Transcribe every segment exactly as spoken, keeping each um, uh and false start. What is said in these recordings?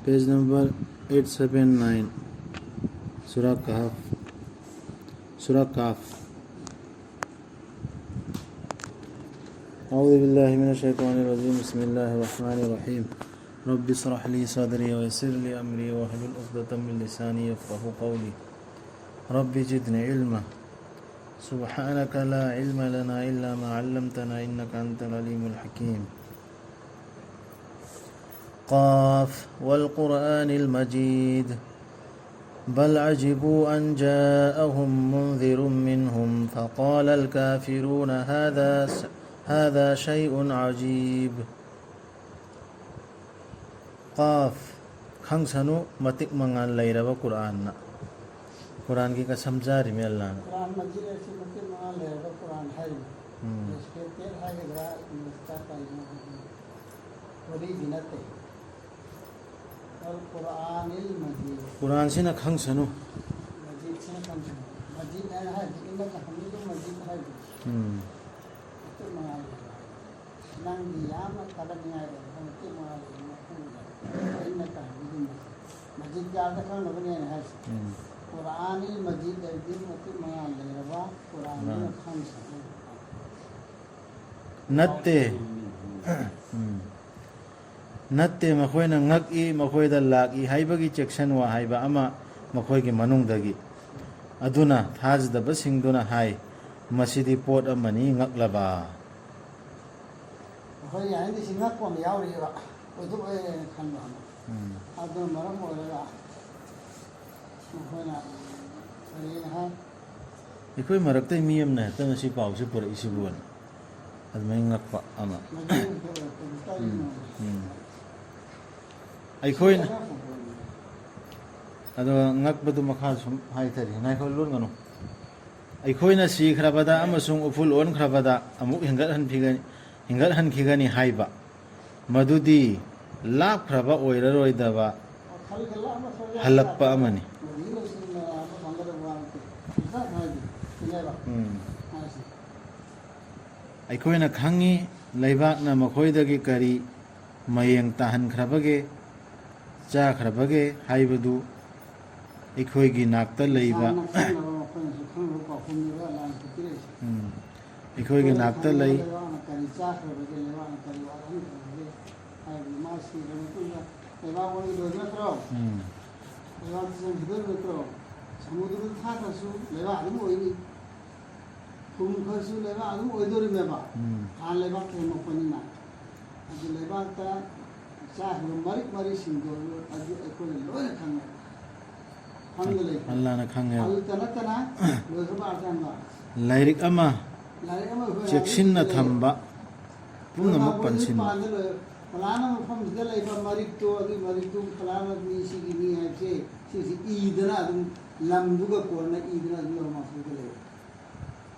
Page number eight seven nine. Surah Kahf. Surah Kahf. أعوذ بالله من الشيطان الرجيم. بسم الله الرحمن الرحيم. رب اشرح لي صدري ويسر لي أمري واحلل عقدة من لساني يفقهوا قولي. رب زدني علما. سبحانك لا علم لنا إلا ما علمتنا إنك أنت العليم الحكيم. قاف والقرآن المجيد. بل عجبوا أن جاءهم منذر منهم فقال الكافرون هذا س-، هذا شيء عجيب. ꯀꯥꯐ, ꯈꯪꯁꯅꯨ, ꯃꯇꯤꯛ ꯃꯉꯥꯜ ꯂꯩꯔꯕ ꯀꯨꯔꯥꯟꯅ꯫ ꯀꯨꯔꯥꯟꯒꯤ ꯀꯁꯝ ꯆꯥꯔꯤꯃꯤ ꯑꯜꯂꯥꯅ꯫ ꯀꯨꯔꯥꯟ ꯃꯖꯤꯗ ꯑꯁꯤ ꯃꯇꯤꯛ ꯃꯉꯥꯜ ꯂꯩꯔꯕ ꯀꯨꯔꯥꯟ ꯍꯥꯏꯔꯤꯃꯤ꯫ ꯎꯝ꯫ ꯔꯦꯁꯄꯦꯛꯇꯦꯠ ꯍꯥꯏꯒꯗ꯭ꯔꯥ, ꯏꯪꯂꯤꯁꯇ ꯀꯔꯤꯅꯣ ꯍꯥꯏꯕꯗꯣ꯫ ꯋꯥꯔꯤꯗꯤ ꯅꯠꯇꯦ꯫ ꯑꯜ ꯀꯨꯔꯥꯅꯤꯜ ꯃꯖꯤꯗ꯫ ꯀꯨꯔꯥꯟꯁꯤꯅ ꯈꯪꯁꯅꯨ꯫ ꯃꯖꯤꯗꯁꯤꯅ ꯈꯪꯁꯅꯨ꯫ ꯃꯖꯤꯗ ꯍꯥꯏꯅ ꯍꯥꯏꯔꯗꯤ ꯏꯟꯅ ꯇꯍꯃꯤꯗꯨ ꯃꯖꯤꯗ ꯍꯥꯏꯗꯨ꯫ ꯎꯝ꯫ ꯃꯇꯤꯛ ꯃꯉꯥꯜ ꯂꯩꯔꯕ꯫ ꯅꯪꯗꯤ ꯌꯥꯝꯅ ꯊꯥꯒꯠꯅꯤꯡꯉꯥꯏ ꯑꯣꯏꯕ ꯃꯇꯤꯛ ꯃꯉꯥ ꯂꯩꯕ ꯃꯐꯝꯗ ꯑꯩꯅ ꯇꯧꯔꯤꯕ ꯃꯁꯤꯗꯤ ꯀꯌꯥꯗ ꯈꯪꯅꯕꯅꯦꯅ ꯍꯥꯏꯁꯦ꯫ ꯎꯝ꯫ ꯀꯨꯔꯥꯟ ꯃꯖꯤꯗ ꯍꯥꯏꯕꯗꯤ ꯃꯇꯤꯛ ꯃꯉꯥ ꯂꯩꯔꯕ ꯀꯨꯔꯥꯟꯗꯨꯅ ꯎꯝ꯫ ꯈꯪꯉꯤ꯫ ꯅꯠꯇꯦ꯫ ꯎꯝ꯫ ꯅꯠꯇꯦ, ꯃꯈꯣꯏꯅ ꯉꯛꯏ, ꯃꯈꯣꯏꯗ ꯂꯥꯛꯏ ꯍꯥꯏꯕꯒꯤ ꯆꯦꯛꯁꯤꯟꯋꯥ ꯍꯥꯏꯕ ꯑꯃ ꯃꯈꯣꯏꯒꯤ ꯃꯅꯨꯡꯗꯒꯤ꯫ ꯑꯗꯨꯅ ꯊꯥꯖꯗꯕꯁꯤꯡꯗꯨꯅ ꯍꯥꯏ, "ꯃꯁꯤꯗꯤ ꯄꯣꯠ ꯑꯃꯅꯤ ꯉꯛꯂꯕ"꯫ ꯑꯩꯈꯣꯏꯒꯤ ꯑꯍꯟꯒꯤꯁꯤ ꯉꯛꯄ ꯑꯃ ꯌꯥꯎꯔꯤꯑꯕ, ꯑꯣꯏꯊꯣꯛꯑꯦꯅ ꯈꯟꯕ ꯑꯃ꯫ ꯎꯝ꯫ ꯑꯗꯨꯅ ꯃꯔꯝ ꯑꯣꯏꯔꯒ ꯃꯈꯣꯏꯅ ꯀꯔꯤꯅ ꯍꯥꯏ? ꯑꯩꯈꯣꯏ ꯃꯔꯛꯇꯩ ꯃꯤ ꯑꯃꯅ ꯍꯦꯛꯇ ꯉꯁꯤ ꯄꯥꯎꯁꯤ ꯄꯨꯔꯛꯏꯁꯤꯕꯨꯅ ꯑꯗꯨꯃꯥꯏꯅ ꯉꯛꯄ ꯑꯃ꯫ ꯃꯗꯨ ꯄꯨꯔꯛꯄꯗꯨ ꯀꯔꯤꯅꯣ? ꯎꯝ, ꯎꯝ꯫ ꯑꯩꯈꯣꯏꯅ, ꯑꯗꯣ ꯉꯛꯄꯗꯨ ꯃꯈꯥ ꯁꯨꯝ ꯍꯥꯏꯊꯔꯤ꯫ ꯉꯥꯏꯈꯣ, ꯂꯣꯟꯒꯅꯨ꯫ ꯑꯩꯈꯣꯏꯅ ꯁꯤꯈ꯭ꯔꯕꯗ ꯑꯃꯁꯨꯡ ꯎꯐꯨꯜ ꯑꯣꯟꯈ꯭ꯔꯕꯗ ꯑꯃꯨꯛ ꯍꯤꯡꯒꯠꯍꯟꯈꯤꯒꯅꯤ, ꯍꯤꯡꯒꯠꯍꯟꯈꯤꯒꯅꯤ ꯍꯥꯏꯕ, ꯃꯗꯨꯗꯤ ꯂꯥꯞꯈ꯭ꯔꯕ ꯑꯣꯏꯔꯔꯣꯏꯗꯕ ꯍꯜꯂꯛꯄ ꯑꯃꯅꯤ꯫ ꯎꯝ꯫ ꯑꯩꯈꯣꯏꯅ ꯈꯪꯉꯤ, ꯂꯩꯕꯥꯛꯅ ꯃꯈꯣꯏꯗꯒꯤ ꯀꯔꯤ ꯃꯌꯦꯡ ꯇꯥꯍꯟꯈ꯭ꯔꯕꯒꯦ? ꯆꯥꯈ꯭ꯔꯕꯒꯦ ꯍꯥꯏꯕꯗꯨ ꯑꯩꯈꯣꯏꯒꯤ ꯅꯥꯛꯇ ꯂꯩꯕ, ꯎꯝ, ꯑꯩꯈꯣꯏꯒꯤ ꯅꯥꯛꯇ ꯂꯩ꯫ ꯂꯩꯕꯥꯛꯅ ꯀꯔꯤ ꯆꯥꯈ꯭ꯔꯕꯒꯦ, ꯂꯩꯕꯥꯛꯅ ꯀꯔꯤ ꯋꯥꯠꯍꯟꯈ꯭ꯔꯕꯒꯦ ꯍꯥꯏꯕꯗꯨ ꯃꯥ ꯁꯤꯈ꯭ꯔ ꯃꯇꯨꯡꯗ ꯂꯩꯕꯥꯛ ꯑꯣꯟꯒꯗꯣꯏ ꯅꯠꯇ꯭ꯔꯣ? ꯎꯝ꯫ ꯂꯩꯕꯥꯛꯇ ꯆꯪꯈꯤꯗꯣꯏ ꯅꯠꯇ꯭ꯔꯣ? ꯁꯃꯨꯗ꯭ꯔꯗ ꯊꯥꯈ꯭ꯔꯁꯨ ꯂꯩꯕꯥꯛ ꯑꯗꯨꯝ ꯑꯣꯏꯅꯤ꯫ ꯐꯨꯝ ꯈꯔꯁꯨ ꯂꯩꯕꯥꯛ ꯑꯗꯨꯝ ꯑꯣꯏꯗꯣꯔꯤꯕꯅꯦꯕ꯫ ꯎꯝ꯫ ꯍꯥꯟꯅ ꯂꯩꯕꯥꯛ ꯊꯦꯡꯉꯛꯄꯅꯤꯅ꯫ ꯑꯗꯨ ꯂꯩꯕꯥꯛꯇ ꯆꯥꯈꯤꯕ ꯃꯔꯤꯛ ꯃꯔꯤꯁꯤꯡꯗꯣ ꯑꯗꯨ ꯑꯩꯈꯣꯏꯅ ꯂꯣꯏꯅ ꯈꯪꯉꯦ꯫ ꯈꯪꯗ ꯂꯩꯇꯦ꯫ ꯑꯜꯂꯥꯅ ꯈꯪꯉꯦꯕ꯫ ꯑꯗꯨꯇ ꯅꯠꯇꯅ ꯂꯣꯏꯈ꯭ꯔꯕ ꯑꯥꯔꯀꯥꯟꯗ ꯂꯥꯏꯔꯤꯛ ꯑꯃ ꯂꯥꯏꯔꯤꯛ ꯑꯃ ꯑꯩꯈꯣꯏꯅ ꯆꯦꯛꯁꯤꯟꯅ ꯑꯗꯨꯝ ꯊꯝꯕ ꯄꯨꯝꯅꯃꯛ ꯂꯣꯏꯈ꯭ꯔꯕ ꯄꯟꯁꯤꯟꯕ꯫ ꯄꯥꯟꯗ ꯂꯣꯏ-, ꯐꯂꯥꯅ ꯃꯐꯝꯁꯤꯗ ꯂꯩꯕ ꯃꯔꯤꯛꯇꯣ, ꯑꯗꯨꯒꯤ ꯃꯔꯤꯛꯇꯨ ꯐꯂꯥꯅ ꯃꯤ ꯁꯤꯒꯤꯅꯤ ꯍꯥꯏꯕꯁꯦ ꯁꯤꯁꯤ ꯏꯗꯅ ꯑꯗꯨꯝ ꯂꯝꯗꯨꯒ ꯀꯣꯟꯅ ꯏꯗꯅ ꯑꯗꯨꯝ ꯂꯧ ꯃꯥꯁꯤꯗ ꯂꯩ꯫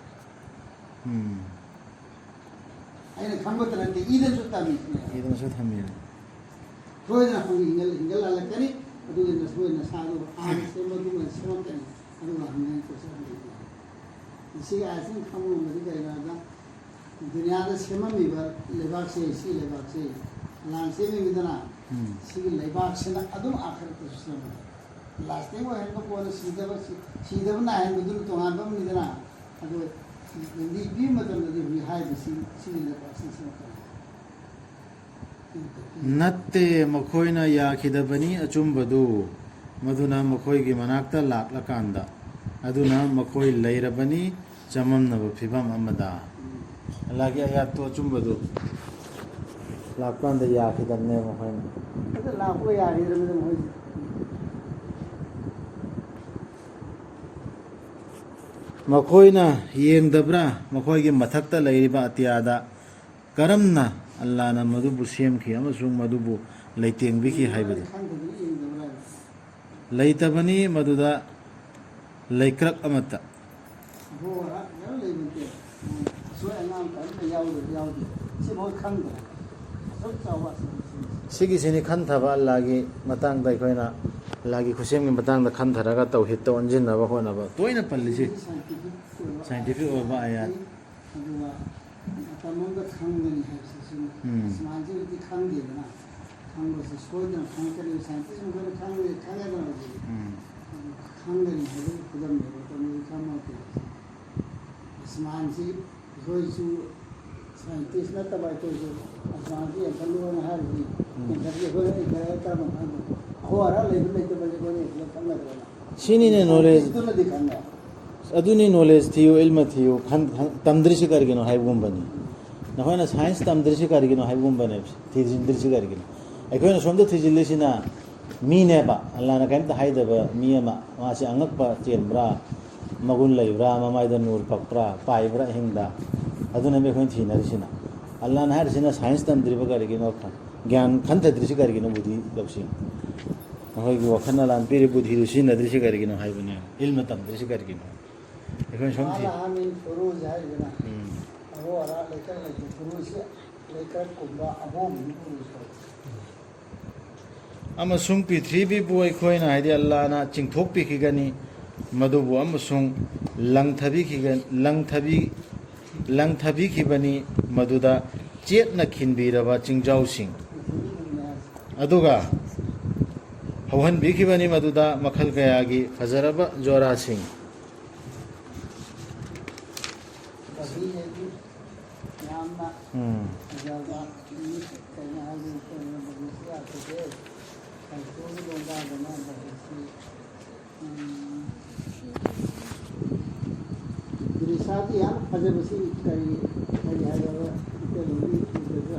ꯎꯝ꯫ ꯑꯩꯅ ꯈꯪꯕꯇ ꯅꯠꯇꯦ, ꯏꯗꯅꯁꯨ ꯇꯝꯃꯤꯁꯤꯅꯦ꯫ ꯏꯗꯅꯁꯨ ꯊꯝꯃꯤꯅꯦ꯫ ꯁꯣꯏꯗꯅ ꯍꯧꯖꯤꯛ ꯍꯤꯡꯒꯠ-, ꯍꯤꯡꯒꯠꯍꯜꯂꯛꯀꯅꯤ, ꯑꯗꯨꯒ ꯅꯁꯣꯏ ꯅꯁꯥꯗꯣ ꯍꯥꯟꯅ ꯁꯦꯝꯕꯗꯨꯃ ꯁꯦꯝꯃꯛꯀꯅꯤ, ꯑꯗꯨꯒ ꯍꯪꯉꯦ ꯀꯣꯏꯁꯟ ꯍꯪꯉꯦ꯫ ꯃꯁꯤꯒꯤ ꯑꯥꯏꯁꯤꯡ ꯈꯪꯕ ꯉꯝꯕꯗꯤ ꯀꯩꯅꯣ ꯍꯥꯏꯕꯗ, ꯗꯨꯅꯤꯌꯥꯗ ꯁꯦꯝꯃꯝꯃꯤꯕ ꯂꯩꯕꯥꯛꯁꯦ, ꯁꯤ ꯂꯩꯕꯥꯛꯁꯦ ꯑꯂꯥꯍꯅ ꯁꯦꯝꯃꯤꯕꯗꯅ, ꯎꯝ꯫ ꯁꯤꯒꯤ ꯂꯩꯕꯥꯛꯁꯤꯅ ꯑꯗꯨꯝ ꯑꯥꯈꯔꯠꯇꯁꯨ ꯁꯦꯝꯃꯛꯀꯅꯤ꯫ ꯂꯥꯁꯇꯤꯡ ꯑꯣꯏꯍꯟꯕ ꯄꯣꯠꯅ ꯁꯤꯗꯕ, ꯁꯤ-, ꯁꯤꯗꯕ ꯅꯥꯏꯍꯟꯕꯗꯨꯅ ꯇꯣꯉꯥꯟꯕ ꯑꯃꯅꯤꯗꯅ꯫ ꯑꯗꯣ ꯂꯝꯕꯤ ꯄꯤꯕ ꯃꯇꯝꯗꯗꯤ ꯍꯧꯖꯤꯛ ꯍꯥꯏꯔꯤꯕꯁꯤ, ꯁꯤꯒꯤ ꯂꯩꯕꯥꯛꯁꯤ ꯁꯦꯝꯃꯛꯀꯅꯤ꯫ ꯅꯠꯇꯦ, ꯃꯈꯣꯏꯅ ꯌꯥꯈꯤꯗꯕꯅꯤ ꯑꯆꯨꯝꯕꯗꯨ, ꯃꯗꯨꯅ ꯃꯈꯣꯏꯒꯤ ꯃꯅꯥꯛꯇ ꯂꯥꯛꯂꯀꯥꯟꯗ, ꯑꯗꯨꯅ ꯃꯈꯣꯏ ꯂꯩꯔꯕꯅꯤ ꯆꯃꯝꯅꯕ ꯐꯤꯚꯝ ꯑꯃꯗ꯫ ꯑꯜꯂꯥꯍꯒꯤ ꯑꯌꯥꯠꯇꯨ ꯑꯆꯨꯝꯕꯗꯨ ꯂꯥꯛꯄꯀꯥꯟꯗ ꯌꯥꯈꯤꯗꯕꯅꯦ ꯃꯈꯣꯏꯅ꯫ ꯑꯗꯨ ꯂꯥꯛꯄꯒ ꯌꯥꯈꯤꯗ꯭ꯔꯕꯅꯤꯅ ꯃꯈꯣꯏꯁꯦ꯫ ꯃꯈꯣꯏꯅ ꯌꯦꯡꯗꯕ꯭ꯔꯥ? ꯃꯈꯣꯏꯒꯤ ꯃꯊꯛꯇ ꯂꯩꯔꯤꯕ ꯑꯇꯤꯌꯥꯗ ꯀꯔꯝꯅ ꯑꯜꯂꯥꯅ ꯃꯗꯨꯕꯨ ꯁꯦꯝꯈꯤ ꯑꯃꯁꯨꯡ ꯃꯗꯨꯕꯨ ꯂꯩꯇꯦꯡꯕꯤꯈꯤ ꯍꯥꯏꯕꯗꯨ? ꯂꯩꯇꯕꯅꯤ ꯃꯗꯨꯗ ꯂꯩꯀ꯭ꯔꯛ ꯑꯃꯠꯇ꯫ ꯑꯍꯣꯕ ꯀꯔꯤꯝ ꯂꯩꯕ ꯅꯠꯇꯦ꯫ ꯑꯁꯣꯏ ꯑꯉꯥꯝ ꯀꯔꯤꯝꯇ ꯌꯥꯎꯗꯦ, ꯌꯥꯎꯗꯦ꯫ ꯁꯤꯐꯥꯎ ꯈꯪꯗ꯭ꯔꯦ꯫ ꯑꯁꯨꯛ ꯆꯥꯎꯕ ꯑꯁꯤꯐꯥꯎ ꯈꯪꯗ꯭ꯔꯦ꯫ ꯁꯤꯒꯤꯁꯤꯅꯤ ꯈꯟꯊꯕ, ꯑꯜꯂꯥꯒꯤ ꯃꯇꯥꯡꯗ ꯑꯩꯈꯣꯏꯅ ꯑꯜꯂꯥꯒꯤ ꯈꯨꯠꯁꯦꯝꯒꯤ ꯃꯇꯥꯡꯗ ꯈꯟꯊꯔꯒ ꯇꯧꯍꯤꯗꯇ ꯑꯣꯟꯁꯤꯟꯅꯕ ꯍꯣꯠꯅꯕ ꯇꯣꯏꯅ ꯄꯜꯂꯤꯁꯤ꯫ ꯁꯤ scientific ꯑꯣꯏꯕ scientific ꯑꯣꯏꯕ ꯑꯥꯌꯥꯠ꯫ ꯑꯗꯨꯒ ꯃꯇꯝ ꯑꯃꯗ ꯈꯪꯒꯅꯤ ꯍꯥꯏꯕꯁꯤꯁꯨ ꯎꯝ꯫ ꯑꯁꯃꯥꯟꯁꯤꯕꯨꯗꯤ ꯈꯪꯗꯦꯗꯅ꯫ ꯈꯪꯕꯁꯤ ꯁꯣꯏꯗꯅ ꯈꯪꯉꯛꯀꯅꯤ꯫ ꯁꯥꯏꯟꯇꯤꯁ ꯃꯈꯣꯏꯅ ꯈꯪꯕꯁꯤ ꯈꯪꯉꯦꯗꯅ ꯍꯧꯖꯤꯛ꯫ ꯎꯝ꯫ ꯈꯪꯒꯅꯤ ꯍꯥꯏꯕꯒꯤ ꯈꯨꯗꯝꯅꯦꯕ꯫ ꯇꯝꯕꯁꯤ ꯈꯪꯕ ꯅꯠꯇꯦ꯫ ꯑꯁꯃꯥꯟꯁꯤ ꯑꯩꯈꯣꯏꯁꯨ ꯁꯥꯏꯟꯇꯤꯁ ꯅꯠꯇꯕ ꯑꯩꯈꯣꯏꯁꯨ ꯑꯁꯃꯥꯟꯁꯤ ꯌꯦꯡꯈꯠꯂꯨꯅ ꯍꯥꯏꯔꯤꯁꯤ꯫ ꯎꯝ꯫ ꯌꯦꯡꯈꯠꯂꯤ ꯑꯩꯈꯣꯏꯅ ꯌꯦꯡꯈꯠꯂꯒ ꯀꯔꯝꯕ ꯈꯪꯗꯣꯏꯅꯣ? ꯑꯍꯣ ꯑꯔꯥ ꯂꯩꯕ ꯂꯩꯇꯕꯁꯦ ꯑꯩꯈꯣꯏꯅ ꯌꯦꯡꯈꯠꯂꯒ ꯈꯪꯒꯗ꯭ꯔꯣꯅ? ꯁꯤꯅꯤꯅꯦ ꯅꯣꯂꯦꯖ꯫ ꯁꯥꯏꯟꯇꯤꯁꯇꯨꯅꯗꯤ ꯈꯪꯉꯦ꯫ ꯑꯗꯨꯅꯤ ꯅꯣꯂꯦꯖ ꯊꯤꯌꯨ, ꯏꯜꯃ ꯊꯤꯌꯨ, ꯈꯟ-, ꯈꯟ-, ꯇꯝꯗ꯭ꯔꯤꯁꯤ ꯀꯔꯤꯒꯤꯅꯣ ꯍꯥꯏꯕꯒꯨꯝꯕꯅꯤ꯫ ꯅꯈꯣꯏꯅ ꯁꯥꯏꯟꯁ ꯇꯝꯗ꯭ꯔꯤꯁꯤ ꯀꯔꯤꯒꯤꯅꯣ ꯍꯥꯏꯕꯒꯨꯝꯕꯅꯦ, ꯊꯤꯖꯤꯟꯗ꯭ꯔꯤꯁꯤ ꯀꯔꯤꯒꯤꯅꯣ? ꯑꯩꯈꯣꯏꯅ ꯁꯣꯝꯗ ꯊꯤꯖꯤꯜꯂꯤꯁꯤꯅ ꯃꯤꯅꯦꯕ, ꯑꯜꯂꯥꯅ ꯀꯔꯤꯝꯇ ꯍꯥꯏꯗꯕ ꯃꯤ ꯑꯃ, ꯃꯥꯁꯤ ꯑꯉꯛꯄ ꯆꯦꯟꯕ꯭ꯔꯥ, ꯃꯒꯨꯟ ꯂꯩꯕ꯭ꯔꯥ, ꯃꯃꯥꯏꯗ ꯅꯨꯔ ꯄꯛꯄ꯭ꯔꯥ, ꯄꯥꯏꯕ꯭ꯔꯥ ꯑꯍꯤꯡꯗ, ꯑꯗꯨꯅꯦꯕ ꯑꯩꯈꯣꯏꯅ ꯊꯤꯅꯔꯤꯁꯤꯅ꯫ ꯑꯜꯂꯥꯅ ꯍꯥꯏꯔꯤꯁꯤꯅ ꯁꯥꯏꯟꯁ ꯇꯝꯗ꯭ꯔꯤꯕ ꯀꯔꯤꯒꯤꯅꯣ, ꯒ꯭ꯌꯥꯟ ꯈꯟꯊꯗ꯭ꯔꯤꯁꯤ ꯀꯔꯤꯒꯤꯅꯣ, ꯕꯨꯙꯤ ꯂꯧꯁꯤꯡ? ꯅꯈꯣꯏꯒꯤ ꯋꯥꯈꯜ ꯑꯂꯥꯟ ꯄꯤꯔꯤ ꯕꯨꯙꯤꯗꯨ ꯁꯤꯖꯤꯟꯅꯗ꯭ꯔꯤꯁꯤ ꯀꯔꯤꯒꯤꯅꯣ ꯍꯥꯏꯕꯅꯦ, ꯏꯜꯃ ꯇꯝꯗ꯭ꯔꯤꯁꯤ ꯀꯔꯤꯒꯤꯅꯣ? ꯑꯩꯈꯣꯏꯅ ꯁꯨꯝ ꯊꯤ-, ꯑꯍꯜ ꯑꯍꯟ ꯐꯨꯔꯨꯁ ꯍꯥꯏꯗꯅ ꯎꯝ꯫ ꯑꯍꯣ ꯑꯔꯥ ꯂꯩꯀꯠ ꯂꯩꯇꯦ꯫ ꯐꯨꯔꯨꯁꯁꯦ ꯂꯩꯀꯠꯀꯨꯝꯕ ꯑꯍꯣꯡꯕꯒꯤ ꯐꯨꯔꯨꯁ ꯀꯧꯏ꯫ ꯑꯃꯁꯨꯡ ꯄ꯭ꯔꯤꯊꯤꯕꯤꯕꯨ ꯑꯩꯈꯣꯏꯅ, ꯍꯥꯏꯗꯤ ꯑꯜꯂꯥꯅ ꯆꯤꯡꯊꯣꯛꯄꯤꯈꯤꯒꯅꯤ, ꯃꯗꯨꯕꯨ ꯑꯃꯁꯨꯡ ꯂꯪꯊꯕꯤꯈꯤꯒ-, ꯂꯪꯊꯕꯤ-, ꯂꯪꯊꯕꯤꯈꯤꯕꯅꯤ, ꯃꯗꯨꯗ ꯆꯦꯠꯅ ꯈꯤꯟꯕꯤꯔꯕ ꯆꯤꯡꯖꯥꯎꯁꯤꯡ, ꯑꯗꯨꯒ ꯍꯧꯍꯟꯕꯤꯈꯤꯕꯅꯤ, ꯃꯗꯨꯗ ꯃꯈꯜ ꯀꯌꯥꯒꯤ ꯐꯖꯔꯕ ꯖꯣꯔꯥꯁꯤꯡ꯫ ꯌꯥꯝꯅ ꯎꯝ꯫ ꯐꯖꯕ ꯀꯩꯅꯣ ꯍꯥꯏꯗꯤ ꯀꯩꯅꯣ ꯌꯥꯗꯦ꯫ ꯀꯥꯡꯊꯣꯟꯒꯤ ꯂꯣꯡꯒꯥꯗꯅ ꯃꯍꯩꯁꯤ, ꯎꯝ, ꯗ꯭ꯔꯤꯁꯥꯗꯤ ꯌꯥꯝ ꯐꯖꯕꯁꯤ ꯀꯔꯤ, ꯀꯔꯤ ꯍꯥꯏꯔꯕ ꯀꯩꯅꯣꯒꯤ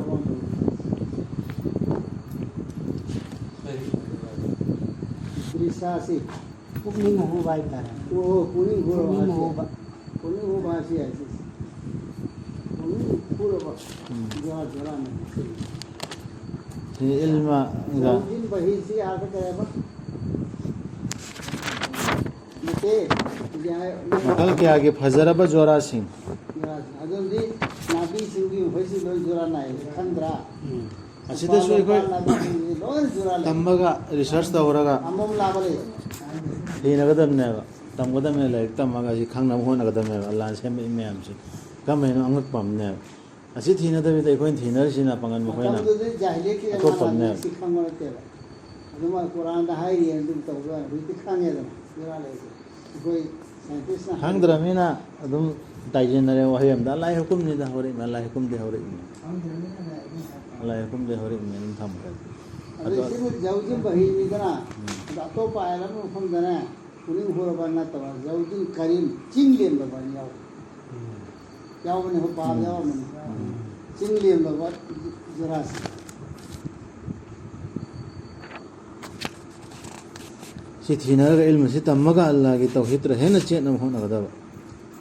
ꯑꯋꯥꯡꯕ ꯗ꯭ꯔꯤꯁꯥꯁꯤ ꯄꯨꯛꯅꯤꯡ ꯍꯨꯕ ꯍꯥꯏꯇꯥꯔꯦ꯫ ꯑꯣ, ꯄꯨꯛꯅꯤꯡ ꯍꯨꯔꯕ ꯄꯨꯛꯅꯤꯡ ꯍꯥꯏꯁꯦ꯫ ꯍꯨꯕ꯫ ꯄꯨꯛꯅꯤꯡ ꯍꯨꯕ ꯍꯥꯏꯁꯦ ꯌꯥꯏ꯫ ꯄꯨꯛꯅꯤꯡ ꯍꯨꯔꯕ꯫ ꯎꯝ꯫ ꯖꯣꯔꯥ ꯖꯣꯔꯥꯅꯦ꯫ ꯁꯤ ꯏꯜꯃ ꯖꯣꯟꯖꯤꯟ ꯕꯍꯤꯁꯤ ꯑꯥꯗ ꯀꯩ ꯍꯥꯏꯕ? ꯅꯠꯇꯦ꯫ ꯌꯥꯏ꯫ ꯃꯈꯜ ꯀꯌꯥꯒꯤ ꯐꯖꯔꯕ ꯖꯣꯔꯥꯁꯤꯡ꯫ ꯖꯣꯔꯥꯁꯤꯡ꯫ ꯑꯗꯨꯗꯤ ꯅꯥꯄꯤꯁꯤꯡꯒꯤ ꯃꯈꯣꯏꯁꯤ ꯂꯣꯏ ꯖꯣꯔꯥ ꯅꯥꯏ꯫ ꯈꯪꯗ꯭ꯔꯥ? ꯎꯝ꯫ ꯑꯁꯤꯗꯁꯨ ꯑꯩꯈꯣꯏ ꯂꯣꯏ ꯖꯨꯔꯥ ꯂꯩ꯫ ꯇꯝꯃꯒ, ꯔꯤꯁꯔꯁ ꯇꯧꯔꯒ ꯑꯃꯃꯝ ꯂꯥꯕ ꯂꯩ꯫ ꯊꯤꯅꯒꯗꯕꯅꯦꯕ, ꯇꯝꯒꯗꯕꯅꯦ, ꯂꯥꯏꯔꯤꯛ ꯇꯝꯃꯒ ꯑꯁꯤ ꯈꯪꯅꯕ ꯍꯣꯠꯅꯒꯗꯕꯅꯦꯕ꯫ ꯑꯜꯂꯥꯅ ꯁꯦꯝꯃꯛꯏ ꯃꯌꯥꯝꯁꯦ ꯀꯔꯝꯕꯅꯣ? ꯑꯉꯛꯄ ꯑꯃꯅꯦꯕ꯫ ꯑꯁꯤ ꯊꯤꯅꯗꯕꯤꯗ ꯑꯩꯈꯣꯏꯅ ꯊꯤꯅꯔꯤꯁꯤꯅ ꯄꯥꯉꯟ ꯃꯈꯣꯏꯅ꯫ ꯃꯇꯝꯗꯨꯗꯗꯤ ꯖꯥꯍꯤꯂꯤꯌꯠꯀꯤ ꯑꯇꯣꯞꯄ ꯑꯃꯅꯦ꯫ ꯖꯃꯥꯅꯥꯗꯤ ꯁꯤ ꯈꯪꯕ ꯅꯠꯇꯦꯕ꯫ ꯑꯗꯨꯝ ꯀꯨꯔꯥꯟꯗ ꯍꯥꯏꯔꯤ ꯑꯗꯨꯝ ꯇꯧꯕ ꯍꯧꯖꯤꯛꯇꯤ ꯈꯪꯉꯦꯗꯅ ꯏꯔꯥ ꯂꯩꯔꯤꯁꯦ꯫ ꯑꯩꯈꯣꯏ ꯁꯥꯏꯟꯇꯤꯁꯅ ꯍꯥꯏꯔꯤ꯫ ꯈꯪꯗ꯭ꯔꯃꯤꯅ ꯑꯗꯨꯝ ꯇꯥꯏꯖꯦꯟꯅꯔꯦ ꯋꯥꯍꯩ ꯑꯃꯗ, "ꯑꯜꯂꯥꯍꯤ ꯍꯨꯀꯨꯝꯅꯤꯗ ꯍꯧꯔꯛꯏꯃꯤ, ꯑꯜꯂꯥꯍꯤ ꯍꯨꯀꯨꯝꯗꯤ ꯍꯧꯔꯛꯏꯃꯤ꯫ ꯈꯪꯗ꯭ꯔꯃꯤꯅꯅꯦ ꯑꯗꯨꯝ ꯍꯥꯏꯔꯛꯄ꯫ ꯑꯜꯂꯥꯍꯤ ꯍꯨꯀꯨꯝꯗꯤ ꯍꯧꯔꯛꯏꯃꯤ" ꯑꯗꯨꯝ ꯊꯝꯈ꯭ꯔꯦ꯫ ꯑꯗꯣ ꯑꯗꯣ ꯁꯤꯕꯨ ꯖꯧꯖꯤꯟ ꯕꯍꯤꯃꯤꯗꯅ, ꯎꯝ꯫ ꯑꯗꯣ ꯑꯇꯣꯞꯄ ꯑꯥꯌꯠ ꯑꯃ ꯃꯐꯝꯗꯅꯦ, ꯎꯅꯤꯡ ꯍꯨꯔꯕ ꯅꯠꯇꯕ, ꯖꯧꯖꯤꯟ ꯀꯔꯤꯝ, ꯆꯤꯡ ꯂꯦꯝꯂꯕ ꯍꯥꯏꯅ ꯌꯥꯎꯋꯦ꯫ ꯎꯝ꯫ ꯌꯥꯎꯕꯅꯦ, ꯍꯣꯏ, ꯄꯥꯕ ꯎꯝ꯫ ꯌꯥꯎꯔꯝꯕꯅꯦ꯫ ꯎꯝ꯫ ꯆꯤꯡ ꯂꯦꯝꯂꯕ ꯖꯨꯔꯥꯁꯤ꯫ ꯁꯤ ꯊꯤꯅꯔꯒ ꯏꯜꯃꯁꯤ ꯇꯝꯃꯒ ꯑꯜꯂꯥꯒꯤ ꯇꯧꯍꯤꯗ꯭ꯔ ꯍꯦꯟꯅ ꯆꯦꯠꯅꯕ ꯍꯣꯠꯅꯒꯗꯕ꯫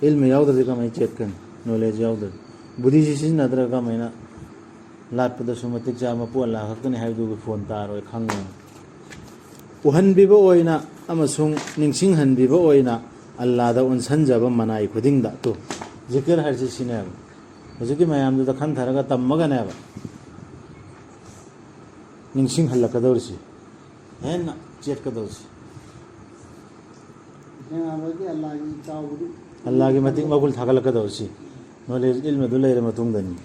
ꯏꯜꯃ ꯌꯥꯎꯗ꯭ꯔꯗꯤ ꯀꯃꯥꯏꯅ ꯆꯦꯠꯀꯅꯤ? ꯅꯣꯂꯦꯖ ꯌꯥꯎꯗ꯭ꯔꯗꯤ꯫ ꯕꯨꯙꯤꯁꯤ ꯁꯤꯖꯤꯟꯅꯗ꯭ꯔꯒ ꯀꯃꯥꯏꯅ ꯂꯥꯠꯄꯗꯁꯨ ꯃꯇꯤꯛ ꯆꯥꯕ ꯃꯄꯨ ꯑꯜꯂꯥ ꯈꯛꯇꯅꯤ ꯍꯥꯏꯕꯗꯨꯒꯤ ꯐꯣꯟ ꯇꯥꯔꯣꯏ ꯈꯪꯉꯣꯏ꯫ ꯎꯍꯟꯕꯤꯕ ꯑꯣꯏꯅ ꯑꯃꯁꯨꯡ ꯅꯤꯡꯁꯤꯡꯍꯟꯕꯤꯕ ꯑꯣꯏꯅ ꯑꯜꯂꯥꯗ ꯑꯣꯟꯁꯟꯖꯕ ꯃꯅꯥꯏ ꯈꯨꯗꯤꯡꯗ꯫ ꯇꯨ, ꯖꯤꯀꯤꯔ ꯍꯥꯏꯔꯤꯁꯤ ꯁꯤꯅꯦꯕ꯫ ꯍꯧꯖꯤꯛꯀꯤ ꯃꯌꯥꯝꯗꯨꯗ ꯈꯟꯊꯔꯒ ꯇꯝꯃꯒꯅꯦꯕ ꯅꯤꯡꯁꯤꯡꯍꯜꯂꯛꯀꯗꯧꯔꯤꯁꯤ, ꯍꯦꯟꯅ ꯆꯦꯠꯀꯗꯧꯔꯤꯁꯤ꯫ ꯅꯤꯡꯁꯤꯡꯍꯜꯂꯗꯤ ꯑꯜꯂꯥꯒꯤ ꯆꯥꯎꯕꯗꯨ꯫ ꯑꯜꯂꯥꯒꯤ ꯃꯇꯤꯛ ꯃꯒꯨꯟ ꯊꯥꯒꯠꯂꯛꯀꯗꯧꯔꯤꯁꯤ ꯅꯣꯂꯦꯖ, ꯏꯜꯃꯗꯨ ꯂꯩꯔ ꯃꯇꯨꯡꯗꯅꯤ꯫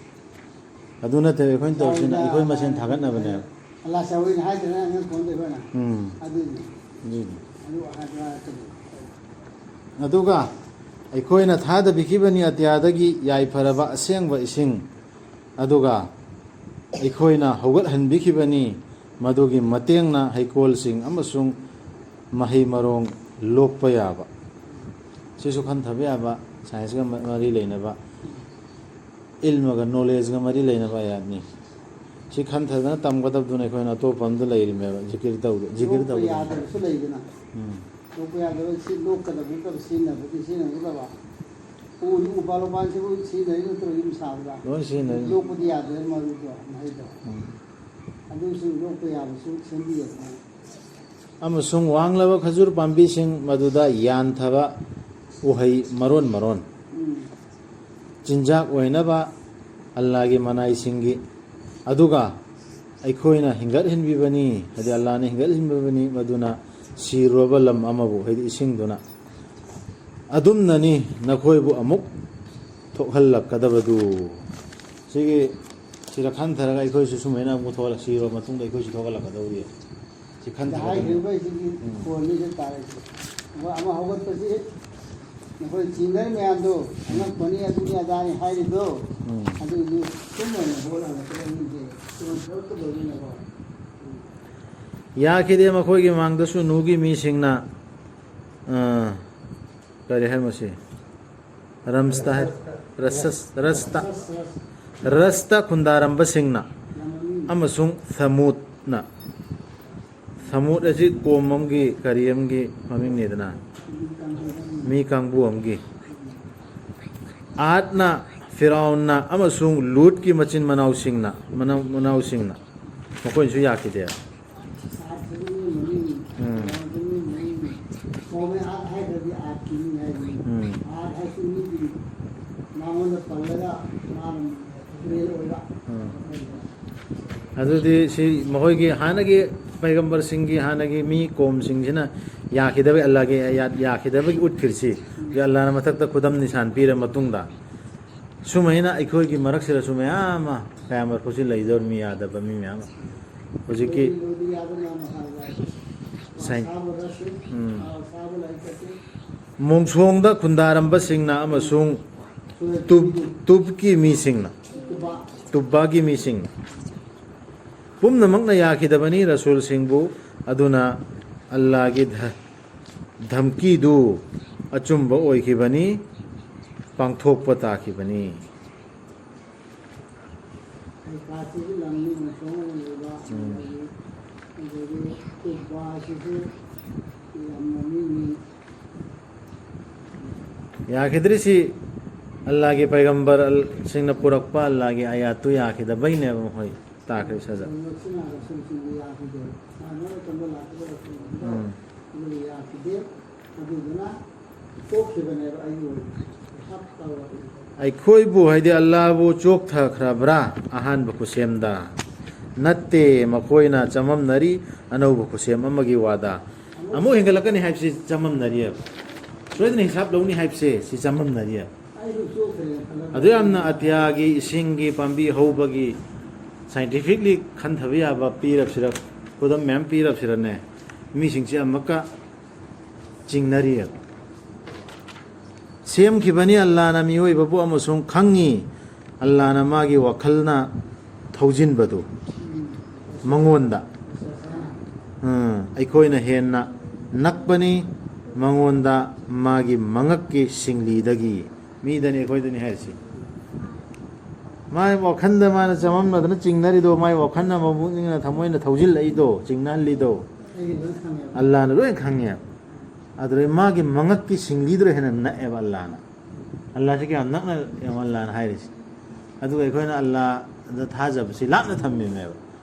ꯑꯗꯨ ꯅꯠꯇꯕ ꯑꯩꯈꯣꯏꯅ ꯇꯧꯔꯤꯁꯤꯅ ꯑꯩꯈꯣꯏ ꯃꯁꯦꯟ ꯊꯥꯒꯠꯅꯕꯅꯦꯕ꯫ ꯑꯜꯂꯥ ꯆꯥꯎꯋꯤꯅ ꯍꯥꯏꯗꯅ ꯑꯉꯥꯡ ꯈꯣꯟꯗ ꯑꯩꯈꯣꯏꯅ꯫ ꯎꯝ꯫ ꯑꯗꯨꯅꯤ꯫ ꯑꯗꯨꯅꯤ꯫ ꯑꯗꯨ ꯍꯥꯏꯕ ꯀꯩꯅꯣ꯫ ꯑꯗꯨꯒ ꯑꯩꯈꯣꯏꯅ ꯊꯥꯗꯕꯤꯈꯤꯕꯅꯤ ꯑꯇꯤꯌꯥꯗꯒꯤ ꯌꯥꯏꯐꯔꯕ ꯑꯁꯦꯡꯕ ꯏꯁꯤꯡ, ꯑꯗꯨꯒ ꯑꯩꯈꯣꯏꯅ ꯍꯧꯒꯠꯍꯟꯕꯤꯈꯤꯕꯅꯤ, ꯃꯗꯨꯒꯤ ꯃꯇꯦꯡꯅ ꯍꯩꯀꯣꯜꯁꯤꯡ ꯑꯃꯁꯨꯡ ꯃꯍꯩ ꯃꯔꯣꯡ ꯂꯣꯛꯄ ꯌꯥꯕ꯫ ꯁꯤꯁꯨ ꯈꯟꯊꯕ ꯌꯥꯕ, ꯁꯥꯏꯟꯁꯀ ꯃ-, ꯃꯔꯤ ꯂꯩꯅꯕ, ꯏꯜꯃꯒ ꯅꯣꯂꯦꯖꯒ ꯃꯔꯤ ꯂꯩꯅꯕ ꯑꯥꯌꯥꯠꯅꯤ꯫ ꯁꯤ ꯈꯟꯊꯗꯅ ꯇꯝꯒꯗꯕꯗꯨꯅ ꯑꯩꯈꯣꯏꯅ ꯑꯇꯣꯞꯄ ꯑꯝꯗ ꯂꯩꯔꯤꯃꯦꯕ, ꯖꯤꯀꯤꯔ ꯇꯧꯗ-, ꯖꯤꯀꯤꯔ ꯂꯣꯛꯄ ꯇꯧꯗꯅ꯫ ꯌꯥꯗꯕꯁꯨ ꯂꯩꯗꯅ꯫ ꯎꯝ꯫ ꯂꯣꯛꯄ ꯌꯥꯗꯕ ꯁꯤ ꯂꯣꯛꯀꯗꯕ ꯅꯠꯇꯕ, ꯁꯤꯖꯤꯟꯅꯕꯗꯤ ꯁꯤꯖꯤꯟꯅꯒꯗꯕ꯫ ꯎ-, ꯎꯄꯥꯜ ꯋꯥꯄꯥꯜꯁꯤꯕꯨ ꯁꯤꯖꯤꯟꯅꯔꯤ ꯅꯠꯇ꯭ꯔꯣ ꯌꯨꯝ ꯁꯥꯕꯗ? ꯂꯣꯏ ꯁꯤꯖꯤꯟꯅꯔꯤ꯫ ꯂꯣꯛꯄꯗꯤ ꯌꯥꯗ꯭ꯔꯦ ꯃꯔꯨꯗꯣ, ꯃꯍꯩꯗꯣ꯫ ꯎꯝ꯫ ꯑꯗꯨꯁꯨ ꯂꯣꯛꯄ ꯌꯥꯕꯁꯨ ꯁꯦꯝꯕꯤꯒꯗꯕꯅꯤ꯫ ꯑꯃꯁꯨꯡ ꯋꯥꯡꯂꯕ ꯈꯖꯨꯔ ꯄꯥꯝꯕꯤꯁꯤꯡ ꯃꯗꯨꯗ ꯌꯥꯟꯊꯕ ꯎꯍꯩ ꯃꯔꯣꯟ ꯃꯔꯣꯟ꯫ ꯎꯝ꯫ ꯆꯤꯟꯖꯥꯛ ꯑꯣꯏꯅꯕ ꯑꯜꯂꯥꯒꯤ ꯃꯅꯥꯏꯁꯤꯡꯒꯤ, ꯑꯗꯨꯒ ꯑꯩꯈꯣꯏꯅ ꯍꯤꯡꯒꯠꯍꯟꯕꯤꯕꯅꯤ, ꯍꯥꯏꯗꯤ ꯑꯜꯂꯥꯅ ꯍꯤꯡꯒꯠꯍꯟꯕꯤꯕꯅꯤ, ꯃꯗꯨꯅ ꯁꯤꯔꯨꯔꯕ ꯂꯝ ꯑꯃꯕꯨ, ꯍꯥꯏꯗꯤ ꯏꯁꯤꯡꯗꯨꯅ꯫ ꯑꯗꯨꯝꯅꯅꯤ ꯅꯈꯣꯏꯕꯨ ꯑꯃꯨꯛ ꯊꯣꯛꯍꯜꯂꯛꯀꯗꯕꯗꯨ꯫ ꯁꯤꯒꯤ ꯁꯤꯗ ꯈꯟꯊꯔꯒ ꯑꯩꯈꯣꯏꯁꯨ ꯁꯨꯃꯥꯏꯅ ꯑꯃꯨꯛ ꯊꯣꯛꯍꯜꯂꯛ-, ꯁꯤꯔꯣ ꯃꯇꯨꯡꯗ ꯑꯩꯈꯣꯏꯁꯨ ꯊꯣꯛꯍꯜꯂꯛꯀꯗꯧꯔꯤ꯫ ꯁꯤ ꯈꯟꯊꯔꯒ ꯍꯥꯏꯈ꯭ꯔꯤꯕ ꯑꯩꯁꯤꯒꯤ ꯎꯝ꯫ ꯈꯣꯟꯅꯤꯁꯦ ꯇꯥꯔꯛꯏꯁꯦ꯫ ꯑꯃ, ꯑꯃ ꯍꯧꯒꯠꯄꯁꯤ ꯅꯈꯣꯏ ꯆꯤꯡꯅꯔꯤ ꯃꯌꯥꯝꯗꯣ ꯑꯉꯛꯄꯅꯤ, ꯑꯗꯨꯅꯤ ꯑꯗꯥꯅꯤ ꯍꯥꯏꯔꯤꯗꯣ, ꯎꯝ꯫ ꯑꯗꯨꯒꯤꯗꯨ ꯁꯨꯝ ꯑꯣꯏꯅ ꯍꯣꯠꯅꯔꯛꯀꯗꯕꯅꯤꯁꯦ꯫ ꯁꯨꯝ ꯊꯕꯛꯇ ꯂꯣꯏꯅꯅꯀꯣ꯫ ꯌꯥꯈꯤꯗꯦ꯫ ꯃꯈꯣꯏꯒꯤ ꯃꯥꯡꯗꯁꯨ ꯅꯨꯒꯤ ꯃꯤꯁꯤꯡꯅ, ꯑ, ꯀꯔꯤ ꯍꯥꯏ ꯃꯁꯤ? ꯔꯝꯁꯇ ꯍꯥꯏ-, ꯔꯁꯁ-, ꯔꯁꯇ, ꯔꯁꯇ ꯈꯨꯟꯗꯥꯔꯝꯕꯁꯤꯡꯅ ꯑꯃꯁꯨꯡ ꯊꯃꯨꯠꯅ꯫ ꯊꯃꯨꯠ ꯑꯁꯤ ꯀꯣꯝ ꯑꯃꯒꯤ, ꯀꯔꯤ ꯑꯃꯒꯤ ꯃꯃꯤꯡꯅꯤꯗꯅ, ꯃꯤ ꯀꯥꯡꯕꯨ ꯑꯃꯒꯤ꯫ ꯑꯥꯗꯅ, ꯐꯤꯔꯥꯎꯟꯅ ꯑꯃꯁꯨꯡ ꯂꯨꯠꯀꯤ ꯃꯆꯤꯟ ꯃꯅꯥꯎꯁꯤꯡꯅ, ꯃꯅꯥꯎ-, ꯃꯅꯥꯎꯁꯤꯡꯅ ꯃꯈꯣꯏꯅꯁꯨ ꯌꯥꯈꯤꯗꯦ꯫ ꯎꯝ꯫ ꯎꯝ꯫ ꯎꯝ꯫ ꯑꯗꯨꯗꯤ ꯁꯤ ꯃꯈꯣꯏꯒꯤ ꯍꯥꯟꯅꯒꯤ ꯄꯩꯒꯝꯕꯔꯁꯤꯡꯒꯤ ꯍꯥꯟꯅꯒꯤ ꯃꯤ ꯀꯣꯝꯁꯤꯡꯁꯤꯅ ꯌꯥꯈꯤꯗꯕꯒꯤ, ꯑꯜꯂꯥꯍꯒꯤ ꯑꯥꯌꯥꯠ ꯌꯥꯈꯤꯗꯕꯒꯤ ꯎꯠꯈ꯭ꯔꯤꯁꯤ, ꯍꯧꯖꯤꯛ ꯑꯜꯂꯥꯍꯅ ꯃꯊꯛꯇ ꯈꯨꯗꯝ ꯅꯤꯁꯥꯟ ꯄꯤꯔ ꯃꯇꯨꯡꯗ, ꯁꯨꯃꯥꯏꯅ ꯑꯩꯈꯣꯏꯒꯤ ꯃꯔꯛꯁꯤꯗꯁꯨ ꯃꯌꯥꯝ ꯑꯃ ꯀꯌꯥꯃꯠ ꯐꯥꯎꯁꯤ ꯂꯩꯗꯧꯔꯤ, ꯃꯤ ꯌꯥꯗꯕ ꯃꯤ ꯃꯌꯥꯝ ꯑꯃ꯫ ꯍꯧꯖꯤꯛꯀꯤ ꯁꯥꯏꯟ-, ꯎꯝ꯫ ꯃꯣꯡꯁꯣꯡꯗ ꯈꯨꯟꯗꯥꯔꯝꯕꯁꯤꯡꯅ ꯑꯃꯁꯨꯡ ꯇꯨꯞ-, ꯇꯨꯞꯀꯤ ꯃꯤꯁꯤꯡꯅ, ꯇꯨꯕꯥꯒꯤ ꯃꯤꯁꯤꯡꯅ꯫ ꯄꯨꯝꯅꯃꯛꯅ ꯌꯥꯈꯤꯗꯕꯅꯤ ꯔꯁꯨꯜꯁꯤꯡꯕꯨ, ꯑꯗꯨꯅ ꯑꯜꯂꯥꯍꯒꯤ ꯙ-, ꯙꯝꯀꯤꯗꯨ ꯑꯆꯨꯝꯕ ꯑꯣꯏꯈꯤꯕꯅꯤ, ꯄꯥꯡꯊꯣꯛꯄ ꯇꯥꯈꯤꯕꯅꯤ꯫ ꯍꯩꯈꯥꯁꯤꯒꯤ ꯂꯝꯅꯤ ꯃꯣꯡꯁꯣꯡ ꯑꯣꯏꯔꯤꯕ, ꯎꯝ꯫ ꯑꯗꯒꯤ, ꯑꯗꯒꯤ ꯇꯨꯕꯥꯁꯤꯁꯨ ꯌꯥꯝ ꯃꯃꯤꯡꯅꯤ꯫ ꯌꯥꯈꯤꯗ꯭ꯔꯤꯁꯤ ꯑꯜꯂꯥꯍꯒꯤ ꯄꯩꯒꯝꯕꯔ ꯑꯜ-, ꯁꯤꯡꯅ ꯄꯨꯔꯛꯄ ꯑꯜꯂꯥꯍꯒꯤ ꯑꯥꯌꯥꯠꯇꯨ ꯌꯥꯈꯤꯗꯕꯩꯅꯦꯕ ꯃꯈꯣꯏ ꯇꯥꯈ꯭ꯔꯤ ꯁꯖꯥ꯫ ꯍꯧꯖꯤꯛꯁꯤꯅ ꯔꯁꯨꯜꯁꯤꯡꯕꯨ ꯌꯥꯈꯤꯗꯦ꯫ ꯍꯥꯟꯅ ꯃꯇꯝꯗ ꯂꯥꯛꯈꯤꯕ ꯔꯁꯨꯜꯁꯤꯡꯗꯣ ꯎꯝ꯫ ꯑꯗꯨꯕꯨ ꯌꯥꯈꯤꯗꯦ꯫ ꯑꯗꯨꯗꯨꯅ ꯇꯣꯛꯈꯤꯕꯅꯦꯕ ꯑꯩꯒꯤ ꯑꯣꯏꯅ꯫ ꯍꯥꯞ ꯇꯧꯔꯕꯅꯦ꯫ ꯑꯩꯈꯣꯏꯕꯨ, ꯍꯥꯏꯗꯤ ꯑꯜꯂꯥꯍꯕꯨ ꯆꯣꯛꯊꯈ꯭ꯔꯕ꯭ꯔꯥ ꯑꯍꯥꯟꯕ ꯈꯨꯠꯁꯦꯝꯗ? ꯅꯠꯇꯦ, ꯃꯈꯣꯏꯅ ꯆꯃꯝꯅꯔꯤ ꯑꯅꯧꯕ ꯈꯨꯠꯁꯦꯝ ꯑꯃꯒꯤ ꯋꯥꯗ꯫ ꯑꯃꯨꯛ ꯍꯦꯟꯒꯠꯂꯛꯀꯅꯤ ꯍꯥꯏꯕꯁꯤ ꯆꯃꯝꯅꯔꯤꯑꯕ꯫ ꯁꯣꯏꯗꯅ ꯍꯤꯁꯥꯞ ꯂꯧꯅꯤ ꯍꯥꯏꯕꯁꯦ ꯁꯤ ꯆꯃꯝꯅꯔꯤꯑꯕ꯫ ꯑꯗꯨ ꯌꯥꯝꯅ ꯑꯇꯤꯌꯥꯒꯤ ꯏꯁꯤꯡꯒꯤ ꯄꯥꯝꯕꯤ ꯍꯧꯕꯒꯤ scientifically ꯈꯟꯊꯕ ꯌꯥꯕ ꯄꯤꯔꯕꯁꯤꯔ, ꯈꯨꯗꯝ ꯃꯌꯥꯝ ꯄꯤꯔꯕꯁꯤꯔꯅꯦ, ꯃꯤꯁꯤꯡꯁꯦ ꯑꯃꯨꯛꯀ ꯆꯤꯡꯅꯔꯤꯑꯕ꯫ ꯁꯦꯝꯈꯤꯕꯅꯤ ꯑꯜꯂꯥꯅ ꯃꯤꯑꯣꯏꯕꯕꯨ ꯑꯃꯁꯨꯡ ꯈꯪꯉꯤ꯫ ꯑꯜꯂꯥꯅ ꯃꯥꯒꯤ ꯋꯥꯈꯜꯅ ꯊꯧꯖꯤꯟꯕꯗꯨ ꯃꯉꯣꯟꯗ, ꯎꯝ, ꯑꯩꯈꯣꯏꯅ ꯍꯦꯟꯅ ꯅꯛꯄꯅꯤ ꯃꯉꯣꯟꯗ ꯃꯥꯒꯤ ꯃꯉꯛꯀꯤ ꯁꯤꯡꯂꯤꯗꯒꯤ꯫ ꯃꯤꯗꯅꯤ ꯑꯩꯈꯣꯏꯗꯅꯤ ꯍꯥꯏꯔꯤꯁꯤ꯫ ꯃꯥꯏ ꯋꯥꯈꯜꯗ ꯃꯥꯅ ꯆꯃꯝꯅꯗꯅ ꯆꯤꯡꯅꯔꯤꯗꯣ, ꯃꯥꯏ ꯋꯥꯈꯜꯅ ꯃꯕꯨꯛꯅꯤꯡꯅ ꯊꯃꯣꯏꯅ ꯊꯧꯖꯤꯜꯂꯛꯏꯗꯣ, ꯆꯤꯡꯅꯍꯜꯂꯤꯗꯣ, ꯑꯩꯒꯤ ꯂꯣꯏ ꯈꯪꯉꯦꯕ꯫ ꯑꯜꯂꯥꯅ ꯂꯣꯏ ꯈꯪꯉꯦꯕ꯫ ꯑꯗꯨꯗꯩ ꯃꯥꯒꯤ ꯃꯉꯛꯀꯤ ꯁꯤꯡꯂꯤꯗꯨꯗ ꯍꯦꯟꯅ ꯅꯛꯑꯦꯕ ꯑꯜꯂꯥꯅ꯫ ꯑꯜꯂꯥꯁꯤ ꯀꯌꯥꯝ ꯅꯛꯅ ꯌꯦꯡꯉꯣ ꯑꯜꯂꯥꯅ ꯍꯥꯏꯔꯤꯁꯤ꯫ ꯑꯗꯨꯒ ꯑꯩꯈꯣꯏꯅ ꯑꯜꯂꯥꯗ ꯊꯥꯖꯕꯁꯤ ꯂꯥꯞꯅ ꯊꯝꯃꯤꯃꯦꯕ꯫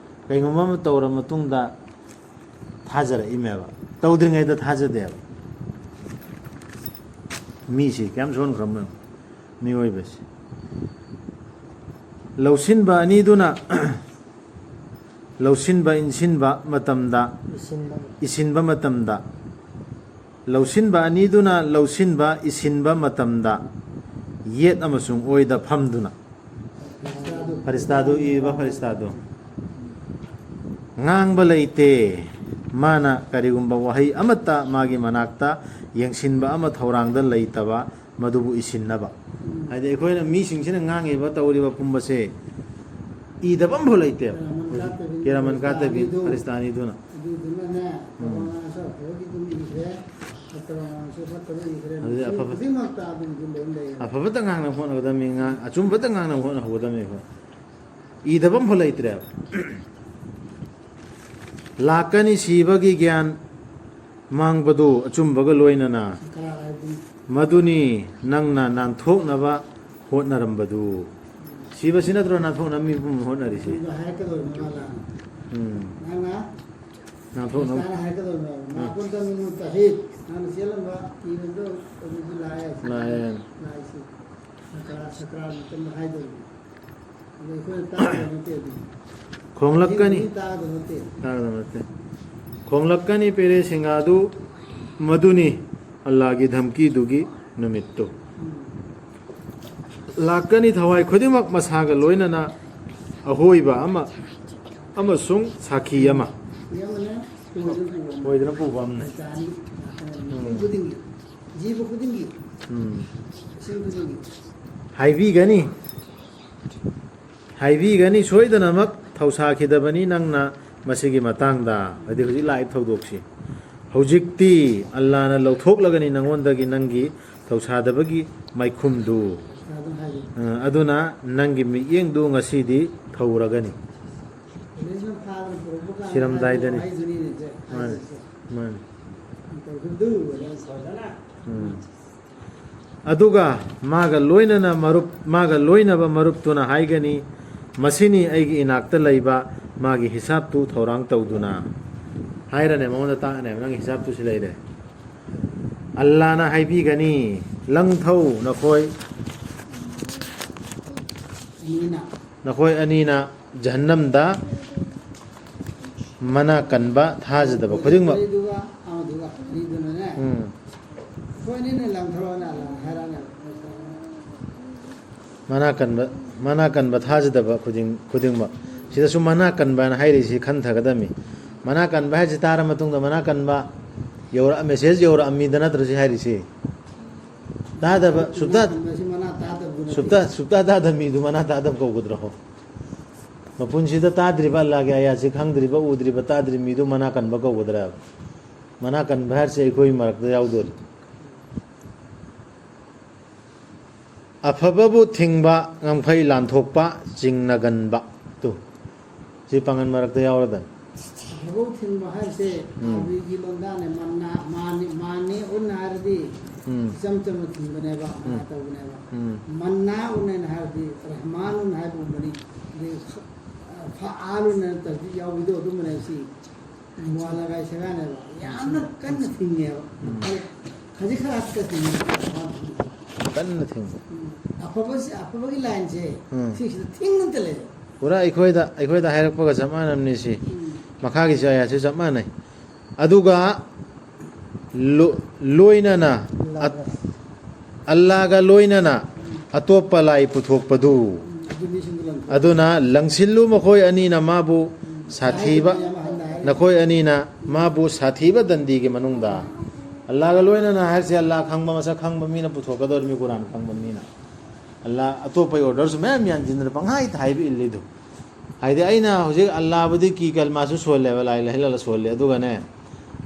ꯀꯩꯒꯨꯝꯕ ꯑꯃ ꯇꯧꯔ ꯃꯇꯨꯡꯗ ꯊꯥꯖꯔꯛꯏꯃꯦꯕ, ꯇꯧꯗ꯭ꯔꯤꯉꯩꯗ ꯊꯥꯖꯗꯦꯕ꯫ ꯃꯤꯁꯤ ꯀꯌꯥꯝ ꯁꯣꯟꯈ꯭ꯔꯕꯅꯣ, ꯃꯤꯑꯣꯏꯕꯁꯤ꯫ ꯂꯧꯁꯤꯟꯕ ꯑꯅꯤꯗꯨꯅ ꯂꯧꯁꯤꯟꯕ ꯏꯟꯁꯤꯟꯕ ꯃꯇꯝꯗ, ꯏꯁꯤꯟꯕ꯫ ꯏꯁꯤꯟꯕ ꯃꯇꯝꯗ, ꯂꯧꯁꯤꯟꯕ ꯑꯅꯤꯗꯨꯅ ꯂꯧꯁꯤꯟꯕ ꯏꯁꯤꯟꯕ ꯃꯇꯝꯗ, ꯌꯦꯠ ꯑꯃꯁꯨꯡ ꯑꯣꯏꯗ ꯐꯝꯗꯨꯅ꯫ ꯐꯔꯤꯁꯇꯥꯗꯨ, ꯏꯕ ꯐꯔꯤꯁꯇꯥꯗꯨ꯫ ꯉꯥꯡꯕ ꯂꯩꯇꯦ꯫ ꯃꯥꯅ ꯀꯔꯤꯒꯨꯝꯕ ꯋꯥꯍꯩ ꯑꯃꯠꯇ ꯃꯥꯒꯤ ꯃꯅꯥꯛꯇ ꯌꯦꯡꯁꯤꯟꯕ ꯑꯃ ꯊꯧꯔꯥꯡꯗ ꯂꯩꯇꯕ, ꯃꯗꯨꯕꯨ ꯏꯁꯤꯟꯅꯕ꯫ ꯎꯝ꯫ ꯍꯥꯏꯗꯤ ꯑꯩꯈꯣꯏꯅ ꯃꯤꯁꯤꯡꯁꯤꯅ ꯉꯥꯡꯉꯤꯕ ꯇꯧꯔꯤꯕ ꯄꯨꯝꯕꯁꯦ ꯏꯗꯕ ꯑꯃꯐꯥꯎ ꯂꯩꯇꯦꯕ꯫ ꯀꯤꯔꯥꯃꯟ ꯀꯥꯇꯕꯤ ꯀꯤꯔꯥꯃꯟ ꯀꯥꯇꯕꯤ ꯐꯔꯤꯁꯇꯥꯅꯤꯗꯨ꯫ ꯐꯔꯤꯁꯇꯥꯅꯤꯗꯨꯅ꯫ ꯑꯗꯨꯗꯨꯅꯅꯦ, ꯎꯝ꯫ ꯀꯣꯔꯣꯅꯥꯁꯨ ꯑꯐꯕꯒꯤ ꯑꯗꯨꯝ ꯏꯈ꯭ꯔꯦ, ꯐꯠꯇꯕ ꯉꯥꯡꯁꯨ ꯐꯠꯇꯕ ꯏꯈ꯭ꯔꯦ꯫ ꯑꯗꯨꯗꯤ ꯃꯁꯤ ꯑꯐꯕ, ꯈꯨꯗꯤꯡꯃꯛꯇ ꯑꯗꯨꯝ ꯑꯗꯨꯝ ꯂꯩ ꯂꯩꯔꯦ꯫ ꯑꯐꯕꯇ ꯉꯥꯡꯅꯕ ꯍꯣꯠꯅꯒꯗꯕꯅꯤ, ꯉꯥꯡ-, ꯑꯆꯨꯝꯕꯇ ꯉꯥꯡꯅꯕ ꯍꯣꯠꯅꯍꯧꯒꯗꯕꯅꯤ ꯑꯩꯈꯣꯏ꯫ ꯏꯗꯕ ꯑꯃꯐꯥꯎ ꯂꯩꯇ꯭ꯔꯦꯕ꯫ ꯂꯥꯛꯀꯅꯤ ꯁꯤꯕꯒꯤ ꯒ꯭ꯌꯥꯟ ꯃꯥꯡꯕꯗꯨ ꯑꯆꯨꯝꯕꯒ ꯂꯣꯏꯅꯅ꯫ ꯀꯅꯥ ꯍꯥꯏꯕꯅꯣ? ꯃꯗꯨꯅꯤ ꯅꯪꯅ ꯅꯥꯟꯊꯣꯛꯅꯕ ꯍꯣꯠꯅꯔꯝꯕꯗꯨ꯫ ꯁꯤꯕꯁꯤ ꯅꯠꯇ꯭ꯔꯣ ꯅꯥꯟꯊꯣꯛꯅꯕ ꯃꯤ ꯄꯨꯝꯕ ꯍꯣꯠꯅꯔꯤꯁꯤ? ꯑꯗꯨꯒ ꯍꯥꯏꯔꯛꯀꯗꯧꯔꯤꯕ ꯃꯥꯅ꯫ ꯎꯝ꯫ ꯅꯪꯅ ꯅꯥꯟꯊꯣꯛꯅꯕ꯫ ꯈ꯭ꯔꯤꯁꯇꯥꯟꯅ ꯍꯥꯏꯔꯛꯀꯗꯧꯔꯤꯕ, ꯎꯝ꯫ ꯃꯥ ꯀꯨꯟ ꯇꯝꯃꯤꯟꯅ ꯆꯍꯤ ꯅꯪꯅ ꯆꯦꯜꯂꯝꯕ ꯀꯤꯕꯗꯣ ꯍꯧꯖꯤꯛꯇꯤ ꯂꯥꯛꯑꯦ꯫ ꯂꯥꯛꯑꯦ꯫ ꯂꯥꯛꯏꯁꯤ꯫ ꯁꯀ꯭ꯔꯥ-, ꯁꯀ꯭ꯔꯥꯠ ꯃꯇꯝꯗ ꯍꯥꯏꯗꯧꯔꯤꯕ꯫ ꯑꯗꯣ ꯑꯩꯈꯣꯏꯅ ꯇꯥꯒꯗꯕ ꯅꯠꯇꯦ ꯑꯗꯨꯗꯤ꯫ ꯈꯣꯡꯂꯛꯀꯅꯤ꯫ ꯑꯍꯤꯡ ꯈꯨꯗꯤꯡ ꯇꯥꯒꯗꯕ ꯅꯠꯇꯦ꯫ ꯇꯥꯒꯗꯕ ꯅꯠꯇꯦ꯫ ꯈꯣꯡꯂꯛꯀꯅꯤ ꯄꯦꯔꯦ ꯁꯤꯡꯒꯥꯗꯨ ꯃꯗꯨꯅꯤ ꯑꯜꯂꯥꯒꯤ ꯙꯝꯀꯤꯗꯨꯒꯤ ꯅꯨꯃꯤꯠꯇꯨ꯫ ꯎꯝ꯫ ꯂꯥꯛꯀꯅꯤ ꯊꯋꯥꯏ ꯈꯨꯗꯤꯡꯃꯛ ꯃꯁꯥꯒ ꯂꯣꯏꯅꯅ ꯑꯍꯣꯏꯕ ꯑꯃ ꯑꯃꯁꯨꯡ ꯁꯥꯈꯤ ꯑꯃ꯫ ꯑꯣꯏꯗꯅ ꯄꯨꯕ ꯑꯃꯅꯤ꯫ ꯎꯝ꯫ ꯎꯝ꯫ ꯍꯥꯏꯕꯤꯒꯅꯤ꯫ ꯍꯥꯏꯕꯤꯒꯅꯤ ꯁꯣꯏꯗꯅꯃꯛ ꯊꯧꯁꯥꯈꯤꯗꯕꯅꯤ ꯅꯪꯅ ꯃꯁꯤꯒꯤ ꯃꯇꯥꯡꯗ꯫ ꯍꯥꯏꯗꯤ ꯍꯧꯖꯤꯛ ꯂꯥꯛꯏꯕ ꯊꯧꯗꯣꯛꯁꯤ꯫ ꯍꯧꯖꯤꯛꯇꯤ ꯑꯜꯂꯥꯅ ꯂꯧꯊꯣꯛꯂꯒꯅꯤ ꯅꯪꯉꯣꯟꯗꯒꯤ ꯅꯪꯒꯤ ꯊꯧꯁꯥꯗꯕꯒꯤ ꯃꯥꯏꯈꯨꯝꯗꯨ꯫ ꯑ, ꯑꯗꯨꯅ ꯅꯪꯒꯤ ꯃꯤꯠꯌꯦꯡꯗꯨ ꯉꯁꯤꯗꯤ ꯊꯧꯔꯒꯅꯤ꯫ ꯁꯤꯔꯝꯗꯥꯏꯗꯅꯤ꯫ ꯃꯥꯅꯤ, ꯃꯥꯅꯤ꯫ ꯎꯝ꯫ ꯑꯗꯨꯒ ꯃꯥꯒ ꯂꯣꯏꯅꯅ ꯃꯔꯨꯞ, ꯃꯥꯒ ꯂꯣꯏꯅꯕ ꯃꯔꯨꯞꯇꯨꯅ ꯍꯥꯏꯒꯅꯤ, "ꯃꯁꯤꯅꯤ ꯑꯩꯒꯤ ꯏꯅꯥꯛꯇ ꯂꯩꯕ ꯃꯥꯒꯤ ꯍꯤꯁꯥꯞꯇꯨ ꯊꯧꯔꯥꯡ ꯇꯧꯗꯨꯅ"꯫ ꯍꯥꯏꯔꯅꯦ, ꯃꯉꯣꯟꯗ ꯇꯥꯛꯑꯅꯦꯕ, "ꯅꯪꯒꯤ ꯍꯤꯁꯥꯞꯇꯨ ꯁꯤ ꯂꯩꯔꯦ"꯫ ꯑꯜꯂꯥꯅ ꯍꯥꯏꯕꯤꯒꯅꯤ, "ꯂꯪꯊꯧ ꯅꯈꯣꯏ, ꯅꯈꯣꯏ ꯑꯅꯤꯅ ꯖꯍꯟꯅꯝꯗ ꯃꯅꯥ ꯀꯟꯕ ꯊꯥꯖꯗꯕ ꯈꯨꯗꯤꯡꯃꯛ"꯫ ꯎꯝ꯫ ꯃꯅꯥ ꯀꯟꯕ, ꯃꯅꯥ ꯀꯟꯕ ꯊꯥꯖꯗꯕ ꯈꯨꯗꯤꯡ-, ꯈꯨꯗꯤꯡꯃꯛ꯫ ꯁꯤꯗꯁꯨ ꯃꯅꯥ ꯀꯟꯕ ꯍꯥꯏꯅ ꯍꯥꯏꯔꯤꯁꯤ ꯈꯟꯊꯒꯗꯕꯅꯤ꯫ ꯃꯅꯥ ꯀꯟꯕ ꯍꯥꯏꯁꯤ ꯇꯥꯔ ꯃꯇꯨꯡꯗ ꯃꯅꯥ ꯀꯟꯕ ꯌꯧꯔꯛ-, ꯃꯦꯁꯦꯖ ꯌꯧꯔꯛꯑꯝꯃꯤꯗ ꯅꯠꯇ꯭ꯔꯣ ꯁꯤ ꯍꯥꯏꯔꯤꯁꯤ? ꯇꯥꯗꯕ, ꯁꯨꯞꯇꯥ, ꯃꯅꯥ ꯀꯟꯕꯁꯤ ꯃꯅꯥ ꯇꯥꯗꯕꯗꯨ ꯅꯠꯇꯦ꯫ ꯁꯨꯞꯇꯥ, ꯁꯨꯞꯇꯥ ꯇꯥꯗꯕ ꯃꯤꯗꯨ ꯃꯅꯥ ꯇꯥꯗꯕ ꯀꯧꯒꯗ꯭ꯔꯣ? ꯃꯄꯨꯟꯁꯤꯗ ꯇꯥꯗ꯭ꯔꯤꯕ ꯑꯜꯂꯥꯒꯤ ꯑꯥꯌꯥꯠꯁꯤ ꯈꯪꯗ꯭ꯔꯤꯕ, ꯎꯗ꯭ꯔꯤꯕ, ꯇꯥꯗ꯭ꯔꯤꯕ ꯃꯤꯗꯨ ꯃꯅꯥ ꯀꯟꯕ ꯀꯧꯒꯗ꯭ꯔꯥ? ꯃꯅꯥ ꯀꯟꯕ ꯍꯥꯏꯔꯤꯁꯦ ꯑꯩꯈꯣꯏ ꯃꯔꯛꯇ ꯌꯥꯎꯗꯣꯔꯤ꯫ ꯑꯐꯕꯕꯨ ꯊꯤꯡꯕ, ꯉꯝꯈꯩ ꯂꯥꯟꯊꯣꯛꯄ, ꯆꯤꯡꯅꯒꯟꯕ꯫ ꯇꯨ꯫ ꯁꯤ ꯄꯥꯡꯒꯜ ꯃꯔꯛꯇ ꯌꯥꯎꯔꯗꯅꯤ꯫ ꯑꯐꯕꯕꯨ ꯊꯤꯡꯕ ꯍꯥꯏꯁꯦ ꯎꯝ꯫ ꯑꯥꯔꯕꯤꯒꯤ ꯂꯣꯟꯗꯥꯅꯦ, ꯃꯟꯅꯥ, ꯃꯥꯅꯤ, ꯃꯥꯅꯤ ꯎꯟ ꯍꯥꯏꯔꯗꯤ ꯎꯝ꯫ ꯏꯆꯝ ꯆꯝꯅ ꯊꯤꯡꯕꯅꯦꯕ, ꯎꯝ꯫ ꯃꯥꯅ ꯇꯧꯕꯅꯦꯕ꯫ ꯎꯝ꯫ ꯃꯟꯅꯥ ꯎꯟ ꯍꯥꯏꯅ ꯍꯥꯏꯔꯗꯤ ꯔꯍꯃꯥꯟ ꯎꯟ ꯍꯥꯏꯕꯒꯨꯝꯕꯅꯤ꯫ ꯑꯗꯩ ꯐ-, ꯐꯑꯥꯜ ꯎꯟ ꯍꯥꯏꯅ ꯇꯧꯔꯗꯤ ꯌꯥꯎꯕꯤꯗꯣ ꯑꯗꯨꯝꯕꯅꯦꯕ ꯁꯤ꯫ ꯃꯨꯕꯥꯂꯒꯥ ꯁꯦꯒꯥꯏꯅꯦꯕ꯫ ꯌꯥꯝꯅ ꯀꯟꯅ ꯊꯤꯡꯉꯦꯕ꯫ ꯎꯝ꯫ ꯈꯖꯤꯛ ꯈꯔ ꯈꯛꯇ ꯊꯤꯡꯉꯦ꯫ ꯀꯟꯅ ꯊꯤꯡꯕ꯫ ꯎꯝ꯫ ꯑꯐꯕꯁꯦ, ꯑꯐꯕꯒꯤ ꯂꯥꯏꯟꯁꯦ ꯎꯝ꯫ ꯁꯤꯁꯤꯗ ꯊꯤꯡꯅꯇ ꯂꯩ꯫ ꯄꯨꯔꯥ ꯑꯩꯈꯣꯏꯗ, ꯑꯩꯈꯣꯏꯗ ꯍꯥꯏꯔꯛꯄꯒ ꯆꯞ ꯃꯥꯟꯅꯕꯅꯤ ꯁꯤ꯫ ꯎꯝ꯫ ꯃꯈꯥꯒꯤꯁꯨ ꯑꯌꯥꯠꯁꯨ ꯆꯞ ꯃꯥꯟꯅꯩ꯫ ꯑꯗꯨꯒ ꯂꯣ-, ꯂꯣꯏꯅꯅ, ꯑꯜꯂꯥꯒ꯫ ꯑꯜꯂꯥꯒ ꯂꯣꯏꯅꯅ ꯎꯝ꯫ ꯑꯇꯣꯞꯄ ꯂꯥꯏ ꯄꯨꯊꯣꯛꯄꯗꯨ꯫ ꯑꯗꯨꯅ ꯂꯪꯁꯤꯜꯂꯨ ꯃꯈꯣꯏ ꯑꯅꯤꯅ ꯃꯥꯕꯨ ꯁꯥꯊꯤꯕ, ꯅꯈꯣꯏ ꯑꯅꯤꯅ ꯃꯥꯕꯨ ꯁꯥꯊꯤꯕ ꯗꯟꯗꯤꯒꯤ ꯃꯅꯨꯡꯗ꯫ ꯑꯜꯂꯥꯒ ꯂꯣꯏꯅꯅ ꯍꯥꯏꯔꯤꯁꯦ ꯑꯜꯂꯥ ꯈꯪꯕ, ꯃꯁꯛ ꯈꯪꯕ ꯃꯤꯅ ꯄꯨꯊꯣꯛꯀꯗꯧꯔꯤꯕꯅꯤ, ꯀꯨꯔꯥꯟ ꯈꯪꯕ ꯃꯤꯅ꯫ ꯑꯜꯂꯥ ꯑꯇꯣꯞꯄꯒꯤ ꯑꯣꯔꯗꯔꯁꯨ ꯃꯌꯥꯝ ꯌꯥꯟꯁꯤꯟꯗꯅ ꯄꯪꯍꯥꯏꯗ ꯍꯥꯏꯕ ꯏꯜꯂꯤꯗꯨ꯫ ꯍꯥꯏꯗꯤ ꯑꯩꯅ ꯍꯧꯖꯤꯛ ꯑꯜꯂꯥꯕꯨꯗꯤ ꯀꯤ ꯀꯜꯃꯥꯁꯨ ꯁꯣꯜꯂꯦꯕ, ꯂꯥꯏ ꯂꯍꯤꯂꯥꯂ ꯁꯣꯜꯂꯦ, ꯑꯗꯨꯒꯅꯦ,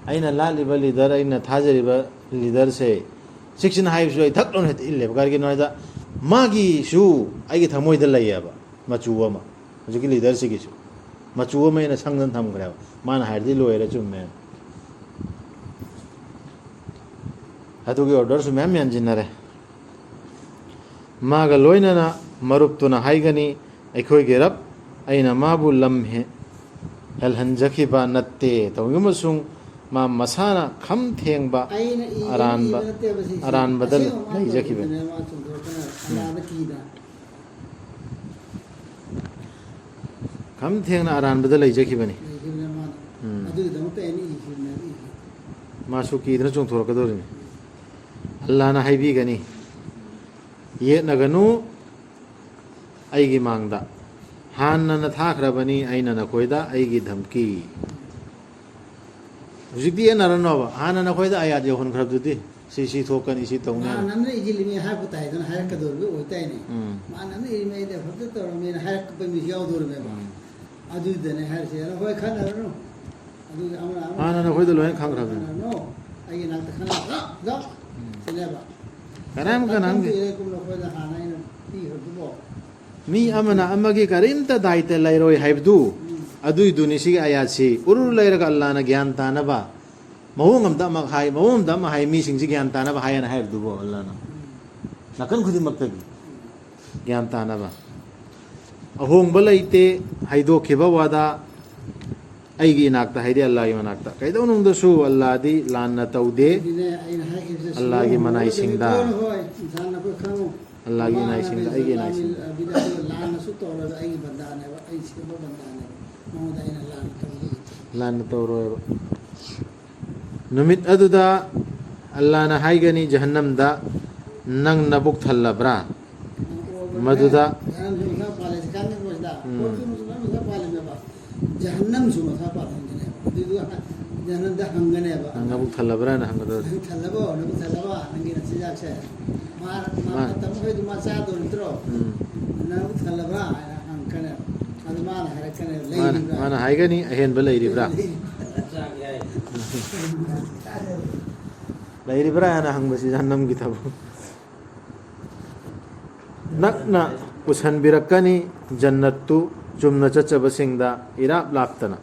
ꯑꯩꯅ ꯂꯥꯠꯂꯤꯕ ꯂꯤꯗꯔ, ꯑꯩꯅ ꯊꯥꯖꯔꯤꯕ ꯂꯤꯗꯔꯁꯦ ꯁꯤꯛꯁꯤꯅ ꯍꯥꯏꯕꯁꯨ ꯑꯩ ꯊꯛ ꯂꯣꯟ ꯍꯦꯛꯇ ꯏꯜꯂꯦꯕ꯫ ꯀꯔꯤꯒꯤꯅꯣ ꯍꯥꯏꯗ ꯃꯥꯒꯤꯁꯨ ꯑꯩꯒꯤ ꯊꯃꯣꯏꯗ ꯂꯩꯌꯦꯕ ꯃꯆꯨ ꯑꯃ, ꯍꯧꯖꯤꯛꯀꯤ ꯂꯤꯗꯔꯁꯤꯒꯤꯁꯨ ꯃꯆꯨ ꯑꯃ ꯑꯩꯅ ꯁꯪꯗꯅ ꯊꯝꯈ꯭ꯔꯦꯕ꯫ ꯃꯥꯅ ꯍꯥꯏꯔꯗꯤ ꯂꯣꯏꯔꯦ, ꯆꯨꯝꯃꯦ꯫ ꯑꯗꯨꯒꯤ ꯑꯣꯔꯗꯔꯁꯨ ꯃꯌꯥꯝ ꯌꯥꯟꯁꯤꯟꯅꯔꯦ꯫ ꯃꯥꯒ ꯂꯣꯏꯅꯅ ꯃꯔꯨꯞꯇꯨꯅ ꯍꯥꯏꯒꯅꯤ, "ꯑꯩꯈꯣꯏꯒꯤ ꯔꯕ, ꯑꯩꯅ ꯃꯥꯕꯨ ꯂꯝ ꯍꯦ-, ꯍꯦꯜꯍꯟꯖꯈꯤꯕ ꯅꯠꯇꯦ꯫ ꯇꯧꯏꯒꯨꯝꯕꯁꯨꯡ ꯃꯥ ꯃꯁꯥꯅ ꯈꯝ ꯊꯦꯡꯕ ꯑꯩꯅ ꯏ-, ꯑꯔꯥꯟꯕ, ꯏꯕ ꯅꯠꯇꯦꯕ ꯁꯤꯁꯦ꯫ ꯑꯔꯥꯟꯕꯗ ꯑꯁꯦꯡꯕ ꯃꯥ ꯂꯩꯖꯈꯤꯕꯅꯤ꯫" ꯇꯧꯕꯗꯨꯅꯦ ꯃꯥ ꯆꯨꯝꯊꯣꯔꯛꯇꯅ ꯎꯝ꯫ ꯑꯅꯥꯕ ꯀꯤꯗ ꯈꯝ ꯊꯦꯡꯅ ꯑꯔꯥꯟꯕꯗ ꯂꯩꯖꯈꯤꯕꯅꯤ꯫ ꯂꯩꯈꯤꯕꯅꯦ ꯃꯥꯅ꯫ ꯎꯝ꯫ ꯑꯗꯨꯒꯤꯗꯃꯛꯇ ꯑꯩꯅ ꯏꯈꯤꯕꯅꯦꯕ, ꯏꯈꯤꯕꯅꯦ꯫ ꯃꯥꯁꯨ ꯀꯤꯗꯅ ꯆꯣꯡꯊꯣꯔꯛꯀꯗꯧꯔꯤꯅꯤ꯫ ꯑꯜꯂꯥꯅ ꯍꯥꯏꯕꯤꯒꯅꯤ, "ꯌꯦꯠꯅꯒꯅꯨ ꯑꯩꯒꯤ ꯃꯥꯡꯗ, ꯍꯥꯟꯅꯅ ꯊꯥꯈ꯭ꯔꯕꯅꯤ ꯑꯩꯅ ꯅꯈꯣꯏꯗ ꯑꯩꯒꯤ ꯙꯝꯀꯤ꯫" ꯍꯧꯖꯤꯛꯇꯤ ꯌꯦꯠꯅꯔꯅꯣꯕ, ꯍꯥꯟꯅ ꯅꯈꯣꯏꯗ ꯑꯌꯥꯠ ꯌꯧꯍꯟꯈ꯭ꯔꯕꯗꯨꯗꯤ, ꯁꯤ, ꯁꯤ ꯊꯣꯛꯀꯅꯤ, ꯁꯤ ꯇꯧꯅꯤ ꯍꯥꯏꯅ꯫ ꯃꯥꯅ ꯅꯝꯅ ꯏꯁꯤꯜꯂꯤꯃꯤ ꯍꯥꯏꯔꯛꯄ ꯇꯥꯏꯗꯅ ꯍꯥꯏꯔꯛꯀꯗꯧꯔꯤꯕ ꯑꯣꯏꯇꯥꯏꯅꯦ꯫ ꯎꯝ꯫ ꯃꯥꯅ ꯅꯝꯅ ꯏꯔꯤꯃꯤ ꯑꯩꯗꯤ ꯑꯐꯕꯇ ꯇꯧꯔꯝꯃꯦꯅ ꯍꯥꯏꯔꯛꯄ ꯃꯤꯁꯨ ꯌꯥꯎꯗꯧꯔꯤꯃꯦꯕ꯫ ꯎꯝ꯫ ꯑꯗꯨꯗꯅꯦ ꯍꯥꯏꯔꯤꯁꯦ, ꯑꯗꯣ ꯍꯣꯏ ꯈꯟꯅꯔꯅꯨ꯫ ꯑꯗꯨꯒꯤ ꯑꯃꯅ ꯑꯃ ꯍꯥꯟꯅ ꯅꯈꯣꯏꯗ ꯂꯣꯏꯅ ꯈꯪꯈ꯭ꯔꯕꯅꯤ꯫ ꯈꯟꯅꯔꯅꯨ꯫ ꯑꯩꯒꯤ ꯅꯥꯛꯇ ꯈꯟꯅꯔꯅꯨ꯫ ꯂꯥꯛ, ꯂꯥꯛ꯫ ꯎꯝ꯫ ꯁꯤꯅꯦꯕ꯫ ꯀꯅꯥꯝ ꯀꯅꯥꯝꯒꯤ꯫ ꯀꯝꯗꯧꯔꯦ ꯀꯨꯝꯅ ꯑꯩꯈꯣꯏꯗ ꯍꯥꯟꯅ ꯑꯩꯅ ꯄꯤꯈ꯭ꯔꯗꯨꯕꯣ? ꯃꯤ ꯑꯃꯅ ꯑꯃꯒꯤ ꯀꯔꯤꯝꯇ ꯗꯥꯏꯇ ꯂꯩꯔꯣꯏ ꯍꯥꯏꯕꯗꯨ, ꯎꯝ꯫ ꯑꯗꯨꯏꯗꯨꯅꯤ ꯁꯤꯒꯤ ꯑꯌꯥꯠꯁꯤ꯫ ꯎꯔꯨ ꯂꯩꯔꯒ ꯑꯜꯂꯥꯅ ꯒ꯭ꯌꯥꯟ ꯇꯥꯅꯕ ꯃꯑꯣꯡ ꯑꯃꯗ ꯑꯃ ꯍꯥꯏ, ꯃꯑꯣꯡ ꯑꯃꯗ ꯑꯃ ꯍꯥꯏ, ꯃꯤꯁꯤꯡꯁꯤ ꯒ꯭ꯌꯥꯟ ꯇꯥꯅꯕ ꯍꯥꯏꯌꯦꯅ ꯍꯥꯏꯔꯤꯗꯨꯕꯣ ꯑꯜꯂꯥꯅ? ꯎꯝ꯫ ꯅꯥꯀꯟ ꯈꯨꯗꯤꯡꯃꯛꯇꯒꯤ ꯒ꯭ꯌꯥꯟ ꯇꯥꯅꯕ꯫ ꯑꯍꯣꯡꯕ ꯂꯩꯇꯦ, ꯍꯩꯗꯣꯛꯈꯤꯕ ꯋꯥꯗꯥ ꯑꯩꯒꯤ ꯏꯅꯥꯛꯇ, ꯍꯥꯏꯗꯤ ꯑꯜꯂꯥꯒꯤ ꯃꯅꯥꯛꯇ꯫ ꯀꯩꯗꯧꯅꯨꯡꯗꯁꯨ ꯑꯜꯂꯥꯗꯤ ꯂꯥꯟꯅ ꯇꯧꯗꯦ꯫ ꯑꯗꯨꯅꯦ ꯑꯩꯅ ꯍꯥꯏꯈꯤꯕꯁꯦ, ꯑꯜꯂꯥꯒꯤ ꯁꯨꯝ ꯃꯅꯥꯏꯁꯤꯡꯗ꯫ ꯍꯣꯏ, ꯍꯣꯏ, ꯏꯟꯁꯥꯟ ꯑꯩꯈꯣꯏ ꯈꯪꯉꯨ꯫ ꯑꯜꯂꯥꯒꯤ ꯃꯥ ꯏꯅꯥꯏꯁꯤꯡꯗ, ꯑꯅꯕꯤ ꯑꯩꯒꯤ ꯏꯅꯥꯏꯁꯤꯡꯗ꯫ ꯑꯕꯤꯗ ꯂꯥꯟꯅꯁꯨ ꯇꯧꯔꯒ ꯑꯩꯒꯤ ꯕꯟꯗꯥꯅꯦꯕ, ꯑꯩ ꯁꯦꯝꯕ ꯕꯟꯗꯥꯅꯦꯕ꯫ ꯃꯉꯣꯟꯗ ꯑꯩꯅ ꯂꯥꯟꯅ ꯇꯧꯕ ꯂꯩꯇꯦ꯫ ꯂꯥꯟꯅ ꯇꯧꯔꯣꯏꯕ꯫ ꯅꯨꯃꯤꯠ ꯑꯗꯨꯗ ꯑꯜꯂꯥꯅ ꯍꯥꯏꯒꯅꯤ ꯖꯍꯟꯅꯝꯗ, "ꯅꯪ ꯅꯕꯨꯛ ꯊꯜꯂꯕ꯭ꯔꯥ?" ꯃꯗꯨꯗ ꯙꯔꯃꯁꯨ ꯃꯁꯥ ꯄꯥꯜꯂꯦ ꯁꯤꯀꯥꯟꯗ ꯃꯣꯏꯗ ꯎꯝ꯫ ꯄꯣꯠꯁꯨ ꯃꯁꯥ ꯄꯥꯜꯂꯤꯅꯦꯕ꯫ ꯖꯍꯟꯅꯝꯁꯨ ꯃꯁꯥ ꯄꯥꯜꯍꯟꯒꯅꯦꯕ꯫ ꯑꯗꯨꯗꯨꯒ ꯖꯍꯟꯅꯝꯗ ꯍꯪꯒꯅꯦꯕ꯫ ꯅꯪ ꯅꯕꯨꯛ ꯊꯜꯂꯕ꯭ꯔꯥꯅ ꯍꯪꯒꯗꯕꯅꯤ꯫ ꯅꯪ ꯊꯜꯂꯕꯣ? ꯅꯕꯨꯛ ꯊꯜꯂꯕ? ꯅꯪꯒꯤ ꯅꯆꯤꯟꯖꯥꯛꯁꯦ꯫ ꯃꯥ ꯃꯥ ꯃꯥ- ꯇꯝꯃꯈꯩꯗꯨ ꯃꯥ ꯆꯥꯗꯧ ꯅꯠꯇ꯭ꯔꯣ? ꯎꯝ꯫ ꯅꯕꯨꯛ ꯊꯜꯂꯕ ꯍꯥꯏꯅ ꯍꯪꯉꯛꯀꯅꯦꯕ꯫ ꯑꯗꯨ ꯃꯥꯅ ꯍꯥꯏꯔꯛꯀꯅꯦꯕ, ꯃꯥꯅ ꯂꯩꯔꯤꯕ꯭ꯔꯥ? ꯃꯥꯅ ꯍꯥꯏꯒꯅꯤ, ꯑꯍꯦꯟꯕ ꯂꯩꯔꯤꯕ꯭ꯔꯥ? ꯂꯩꯔꯤ- ꯂꯩꯔꯤꯕ꯭ꯔꯥ ꯍꯥꯏꯅ ꯍꯪꯕꯁꯤ ꯖꯍꯟꯅꯝꯒꯤ ꯊꯕꯛ꯫ ꯅꯛꯅ ꯄꯨꯁꯟꯕꯤꯔꯛꯀꯅꯤ꯫ ꯖꯟꯅꯠꯇꯨ ꯆꯨꯝꯅ ꯆꯠꯆꯕꯁꯤꯡꯗ ꯏꯔꯥꯞ ꯂꯥꯞꯇꯅ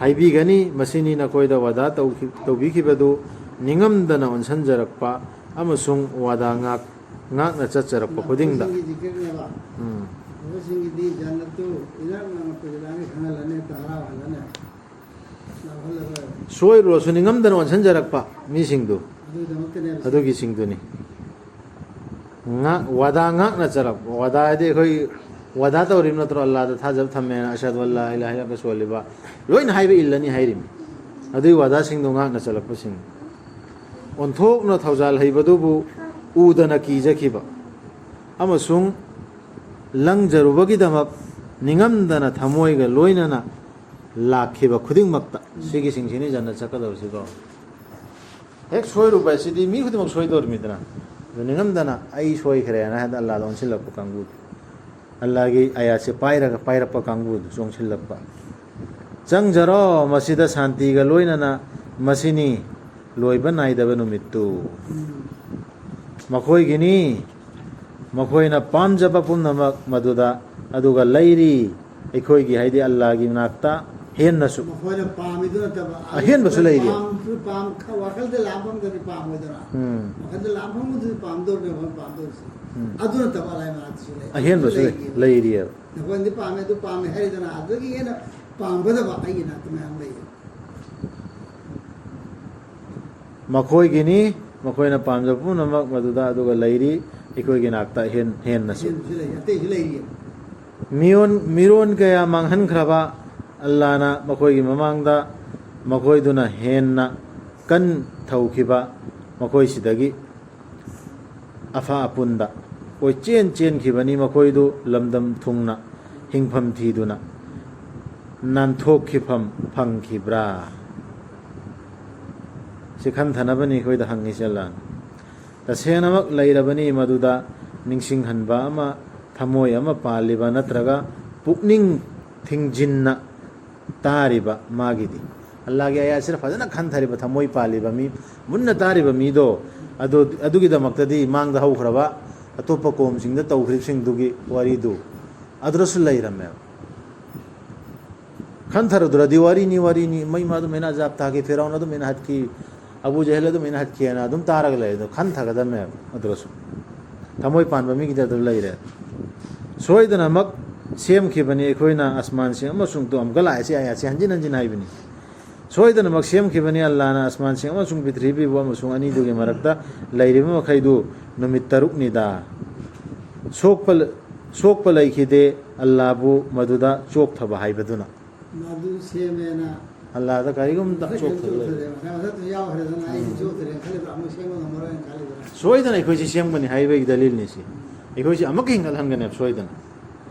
ꯍꯥꯏꯕꯤꯒꯅꯤ, "ꯃꯁꯤꯅꯤ ꯅꯈꯣꯏꯗ ꯋꯥꯗꯥ ꯇꯧꯈꯤ-, ꯇꯧꯕꯤꯈꯤꯕꯗꯨ ꯅꯤꯡꯉꯝꯗꯅ ꯑꯣꯟꯁꯤꯟꯖꯔꯛꯄ ꯑꯃꯁꯨꯡ ꯋꯥꯗꯥ ꯉꯥꯛ-, ꯉꯥꯛꯅ ꯆꯠꯆꯔꯛꯄ ꯈꯨꯗꯤꯡꯗ"꯫ ꯑꯐꯕꯁꯤꯡꯒꯤ ꯖꯤꯀꯔꯅꯦꯕ꯫ ꯎꯝ꯫ ꯑꯐꯕꯁꯤꯡꯒꯤꯗꯤ ꯖꯟꯅꯠꯇꯨ ꯏꯅꯛ ꯅꯛꯅ ꯄꯨꯁꯤꯜꯂꯛꯑꯅꯤ, ꯈꯪꯍꯜꯂꯅꯤ, ꯍꯦꯛꯇ ꯍꯔꯥꯎꯍꯜꯂꯅꯤ꯫ ꯂꯥꯎꯍꯜꯂꯔꯣꯏ꯫ ꯁꯣꯏꯔꯨꯔꯁꯨ ꯅꯤꯡꯉꯝꯗꯅ ꯑꯣꯟꯁꯤꯟꯖꯔꯛꯄ ꯃꯤꯁꯤꯡꯗꯨ ꯑꯗꯨꯒꯤꯗꯃꯛꯇꯅꯦꯕ꯫ ꯑꯗꯨꯒꯤꯁꯤꯡꯗꯨꯅꯤ꯫ ꯉꯥꯛ-, ꯋꯥꯗꯥ ꯉꯥꯛꯅ ꯆꯠꯂꯛꯄ꯫ ꯋꯥꯗꯥ ꯍꯥꯏꯗꯤ ꯑꯩꯈꯣꯏ ꯋꯥꯗꯥ ꯇꯧꯔꯤꯕ ꯅꯠꯇ꯭ꯔꯣ? ꯑꯜꯂꯥꯗ ꯊꯥꯖꯕ ꯊꯝꯃꯦꯅ, "ꯑꯁꯍꯗꯨ ꯑꯜꯂꯥ ꯏꯂꯥꯍ ꯏꯜꯂꯜꯂꯥꯍ" ꯁꯣꯜꯂꯤꯕ꯫ ꯂꯣꯏꯅ ꯍꯥꯏꯕ ꯏꯜꯂꯅꯤ ꯍꯥꯏꯔꯤꯃꯤ꯫ ꯑꯗꯨꯒꯤ ꯋꯥꯗꯥꯁꯤꯡꯗꯣ ꯉꯥꯛꯅ ꯆꯠꯂꯛꯄꯁꯤꯡ꯫ ꯑꯣꯟꯊꯣꯛꯅ ꯊꯧꯖꯥꯜ ꯍꯩꯕꯗꯨꯕꯨ ꯎꯗꯅ ꯀꯤꯖꯈꯤꯕ ꯑꯃꯁꯨꯡ ꯂꯪꯖꯔꯨꯕꯒꯤꯗꯃꯛ ꯅꯤꯡꯉꯝꯗꯅ ꯊꯃꯣꯏꯒ ꯂꯣꯏꯅꯅ ꯂꯥꯛꯈꯤꯕ ꯈꯨꯗꯤꯡꯃꯛꯇ꯫ ꯁꯤꯒꯤꯁꯤꯡꯁꯤꯅꯤ ꯖꯟꯅꯠ ꯆꯠꯀꯗꯧꯔꯤꯁꯤꯀꯣ꯫ ꯍꯦꯛ ꯁꯣꯏꯔꯨꯕ ꯑꯁꯤꯗꯤ ꯃꯤ ꯈꯨꯗꯤꯡꯃꯛ ꯁꯣꯏꯗꯧꯔꯤꯃꯤꯗꯅ꯫ ꯑꯗꯨ ꯅꯤꯡꯉꯝꯗꯅ "ꯑꯩ ꯁꯣꯏꯈ꯭ꯔꯦꯅ" ꯍꯥꯏꯅ ꯑꯜꯂꯥꯗ ꯑꯣꯟꯁꯤꯜꯂꯛꯄ ꯀꯥꯡꯕꯨꯗꯨ꯫ ꯑꯜꯂꯥꯒꯤ ꯑꯌꯥꯠꯁꯦ ꯄꯥꯏꯔꯒ ꯄꯥꯏꯔꯛꯄ ꯀꯥꯡꯕꯨꯗꯨ ꯆꯣꯡꯁꯤꯜꯂꯛꯄ꯫ "ꯆꯪꯖꯔꯣ, ꯃꯁꯤꯗ ꯁꯥꯟꯇꯤꯒ ꯂꯣꯏꯅꯅ, ꯃꯁꯤꯅꯤ ꯂꯣꯏꯕ ꯅꯥꯏꯗꯕ ꯅꯨꯃꯤꯠꯇꯨ꯫ ꯃꯈꯣꯏꯒꯤꯅꯤ, ꯃꯈꯣꯏꯅ ꯄꯥꯝꯖꯕ ꯄꯨꯝꯅꯃꯛ ꯃꯗꯨꯗ, ꯑꯗꯨꯒ ꯂꯩꯔꯤ ꯑꯩꯈꯣꯏꯒꯤ", ꯍꯥꯏꯗꯤ ꯑꯜꯂꯥꯒꯤ ꯃꯅꯥꯛꯇ ꯍꯦꯟꯅꯁꯨ꯫ ꯃꯈꯣꯏꯅ ꯄꯥꯝꯃꯤꯗꯨ ꯅꯠꯇꯕ, ꯑꯍꯦꯟꯕꯁꯨ ꯂꯩꯔꯤ꯫ ꯄꯥꯝ-, ꯄꯥꯝ-, ꯋꯥꯈꯜꯗ ꯂꯥꯝꯐꯝꯗꯗꯤ ꯄꯥꯝꯃꯣꯏꯗꯅ꯫ ꯎꯝ꯫ ꯋꯥꯈꯜꯗ ꯂꯥꯝꯐꯝꯗꯨꯗꯤ ꯄꯥꯝꯗꯧꯔꯤꯅꯦ, ꯃꯈꯣꯏꯅ ꯄꯥꯝꯗꯧꯔꯤꯁꯦ꯫ ꯎꯝ꯫ ꯑꯗꯨ ꯅꯠꯇꯕ ꯑꯜꯂꯥꯒꯤ ꯃꯅꯥꯛꯇꯁꯨ ꯂꯩ꯫ ꯑꯍꯦꯟꯕꯁꯨ ꯑꯗꯨꯁꯨ ꯂꯩꯔꯤꯑꯕ꯫ ꯂꯩꯔꯤꯑꯕ꯫ ꯅꯈꯣꯏꯅꯗꯤ ꯄꯥꯝꯃꯦ, ꯑꯗꯨ ꯄꯥꯝꯃꯦ ꯍꯥꯏꯔꯤꯗꯅ, ꯑꯗꯨꯗꯒꯤ ꯍꯦꯟꯅ ꯄꯥꯝꯒꯗꯕ ꯑꯩꯒꯤ ꯅꯥꯛꯇ ꯃꯌꯥꯝ ꯂꯩꯌꯦ꯫ ꯃꯈꯣꯏꯒꯤꯅꯤ, ꯃꯈꯣꯏꯅ ꯄꯥꯝꯖꯕ ꯄꯨꯝꯅꯃꯛ ꯃꯗꯨꯗ, ꯑꯗꯨꯒ ꯂꯩꯔꯤ ꯑꯩꯈꯣꯏꯒꯤ ꯅꯥꯛꯇ ꯑꯍꯦꯟ-, ꯍꯦꯟꯅꯁꯨ꯫ ꯑꯍꯦꯟꯕꯁꯨ ꯂꯩ, ꯑꯇꯩꯁꯨ ꯂꯩꯔꯤ꯫ ꯃꯤꯔꯣꯟ, ꯃꯤꯔꯣꯟ ꯀꯌꯥ ꯃꯥꯡꯍꯟꯈ꯭ꯔꯕ ꯑꯜꯂꯥꯅ ꯃꯈꯣꯏꯒꯤ ꯃꯃꯥꯡꯗ ꯃꯈꯣꯏꯗꯨꯅ ꯍꯦꯟꯅ ꯀꯟ ꯊꯧꯈꯤꯕ ꯃꯈꯣꯏꯁꯤꯗꯒꯤ ꯑꯐ ꯑꯄꯨꯟꯗ꯫ ꯀꯣꯏꯆꯦꯟ ꯆꯦꯟꯈꯤꯕꯅꯤ, ꯃꯈꯣꯏꯗꯨ ꯂꯝꯗꯝ ꯊꯨꯡꯅ ꯍꯤꯡꯐꯝ ꯊꯤꯗꯨꯅ ꯅꯥꯟꯊꯣꯛꯈꯤꯐꯝ ꯐꯪꯈꯤꯕ꯭ꯔꯥ? ꯁꯤ ꯈꯟꯊꯅꯕꯅꯤ ꯑꯩꯈꯣꯏꯗ ꯍꯪꯉꯤꯁꯦ ꯑꯜꯂꯥꯍꯅ꯫ ꯇꯁꯦꯡꯅꯃꯛ ꯂꯩꯔꯕꯅꯤ ꯃꯗꯨꯗ ꯅꯤꯡꯁꯤꯡꯍꯟꯕ ꯑꯃ, ꯊꯃꯣꯏ ꯑꯃ ꯄꯥꯜꯂꯤꯕ ꯅꯠꯇ꯭ꯔꯒ ꯄꯨꯛꯅꯤꯡ ꯊꯤꯡꯖꯤꯟꯅ ꯇꯥꯔꯤꯕ ꯃꯥꯒꯤꯗꯤ꯫ ꯑꯜꯂꯥꯍꯒꯤ ꯑꯥꯌꯥꯠꯁꯤꯗ ꯐꯖꯅ ꯈꯟꯊꯔꯤꯕ, ꯊꯃꯣꯏ ꯄꯥꯜꯂꯤꯕ ꯃꯤ, ꯃꯨꯟꯅ ꯇꯥꯔꯤꯕ ꯃꯤꯗꯣ, ꯑꯗꯨ, ꯑꯗꯨꯒꯤꯗꯃꯛꯇꯗꯤ ꯃꯥꯡꯗ ꯍꯧꯈ꯭ꯔꯕ ꯑꯇꯣꯞꯄ ꯀꯣꯝꯁꯤꯡꯗ ꯇꯧꯈ꯭ꯔꯤꯕꯁꯤꯡꯗꯨꯒꯤ ꯋꯥꯔꯤꯗꯨ ꯑꯗꯨꯗꯁꯨ ꯂꯩꯔꯝꯃꯦꯕ꯫ ꯈꯟꯊꯔꯨꯗ꯭ꯔꯗꯤ ꯋꯥꯔꯤꯅꯤ, ꯋꯥꯔꯤꯅꯤ, ꯃꯩ ꯃꯥ ꯑꯗꯨꯃꯥꯏꯅ ꯑꯖꯥꯕ ꯊꯥꯈꯤ, ꯐꯤꯔꯥꯎꯟ ꯑꯗꯨꯃꯥꯏꯅ ꯍꯥꯠꯈꯤ, ꯑꯕꯨ ꯖꯍꯦꯜ ꯑꯗꯨꯃꯥꯏꯅ ꯍꯥꯠꯈꯤꯑꯅ ꯑꯗꯨꯝ ꯇꯥꯔꯒ ꯂꯩ꯫ ꯑꯗꯣ ꯈꯟꯊꯒꯗꯕꯅꯦꯕ ꯑꯗꯨꯗꯁꯨ꯫ ꯊꯃꯣꯏ ꯄꯥꯟꯕ ꯃꯤꯒꯤꯗꯤ ꯑꯗꯨ ꯂꯩꯔꯦ꯫ ꯁꯣꯏꯗꯅꯃꯛ ꯁꯦꯝꯈꯤꯕꯅꯤ ꯑꯩꯈꯣꯏꯅ ꯑꯁꯃꯥꯟꯁꯤꯡ ꯑꯃꯁꯨꯡ, ꯇꯨ ꯑꯃꯨꯛꯀ ꯂꯥꯛꯑꯦ ꯁꯤ ꯑꯥꯌꯥꯠꯁꯤ ꯍꯟꯖꯤꯟ ꯍꯟꯖꯤꯟ ꯍꯥꯏꯕꯅꯤ꯫ ꯁꯣꯏꯗꯅꯃꯛ ꯁꯦꯝꯈꯤꯕꯅꯤ ꯑꯜꯂꯥꯍꯅ ꯑꯁꯃꯥꯟꯁꯤꯡ ꯑꯃꯁꯨꯡ ꯄ꯭ꯔꯤꯊꯤꯕꯤꯕꯨ ꯑꯃꯁꯨꯡ ꯑꯅꯤꯗꯨꯒꯤ ꯃꯔꯛꯇ ꯂꯩꯔꯤꯕ ꯃꯈꯩꯗꯨ ꯅꯨꯃꯤꯠ ꯇꯔꯨꯛꯅꯤꯗ꯫ ꯁꯣꯛꯄ, ꯁꯣꯛꯄ ꯂꯩꯈꯤꯗꯦ ꯑꯜꯂꯥꯍꯕꯨ ꯃꯗꯨꯗ ꯆꯣꯛꯊꯕ ꯍꯥꯏꯕꯗꯨꯅ꯫ ꯃꯗꯨ ꯁꯦꯝꯃꯦꯅ ꯑꯜꯂꯥꯍꯗ ꯀꯔꯤꯒꯨꯝꯕ ꯃꯈꯣꯏ ꯆꯣꯛꯊꯕ ꯂꯩ꯫ ꯆꯣꯛꯊꯗꯦꯕ꯫ ꯃꯊꯛꯇ ꯌꯥꯎꯈ꯭ꯔꯦꯗꯅ ꯑꯩꯗꯤ ꯎꯝ꯫ ꯆꯣꯛꯊꯔꯦꯅ ꯈꯜꯂꯤꯕ꯭ꯔꯥ? ꯑꯃꯨꯛ ꯁꯦꯝꯕ ꯉꯝꯃꯔꯣꯏꯅ ꯈꯜꯂꯤꯕ꯭ꯔꯥ? ꯁꯣꯏꯗꯅ ꯑꯩꯈꯣꯏꯁꯤ ꯁꯦꯝꯒꯅꯤ ꯍꯥꯏꯕꯒꯤ ꯗꯂꯤꯜꯅꯤ ꯁꯤ꯫ ꯑꯩꯈꯣꯏꯁꯤ ꯑꯃꯨꯛꯀ ꯍꯦꯟꯒꯠꯍꯟꯒꯅꯦꯕ ꯁꯣꯏꯗꯅ꯫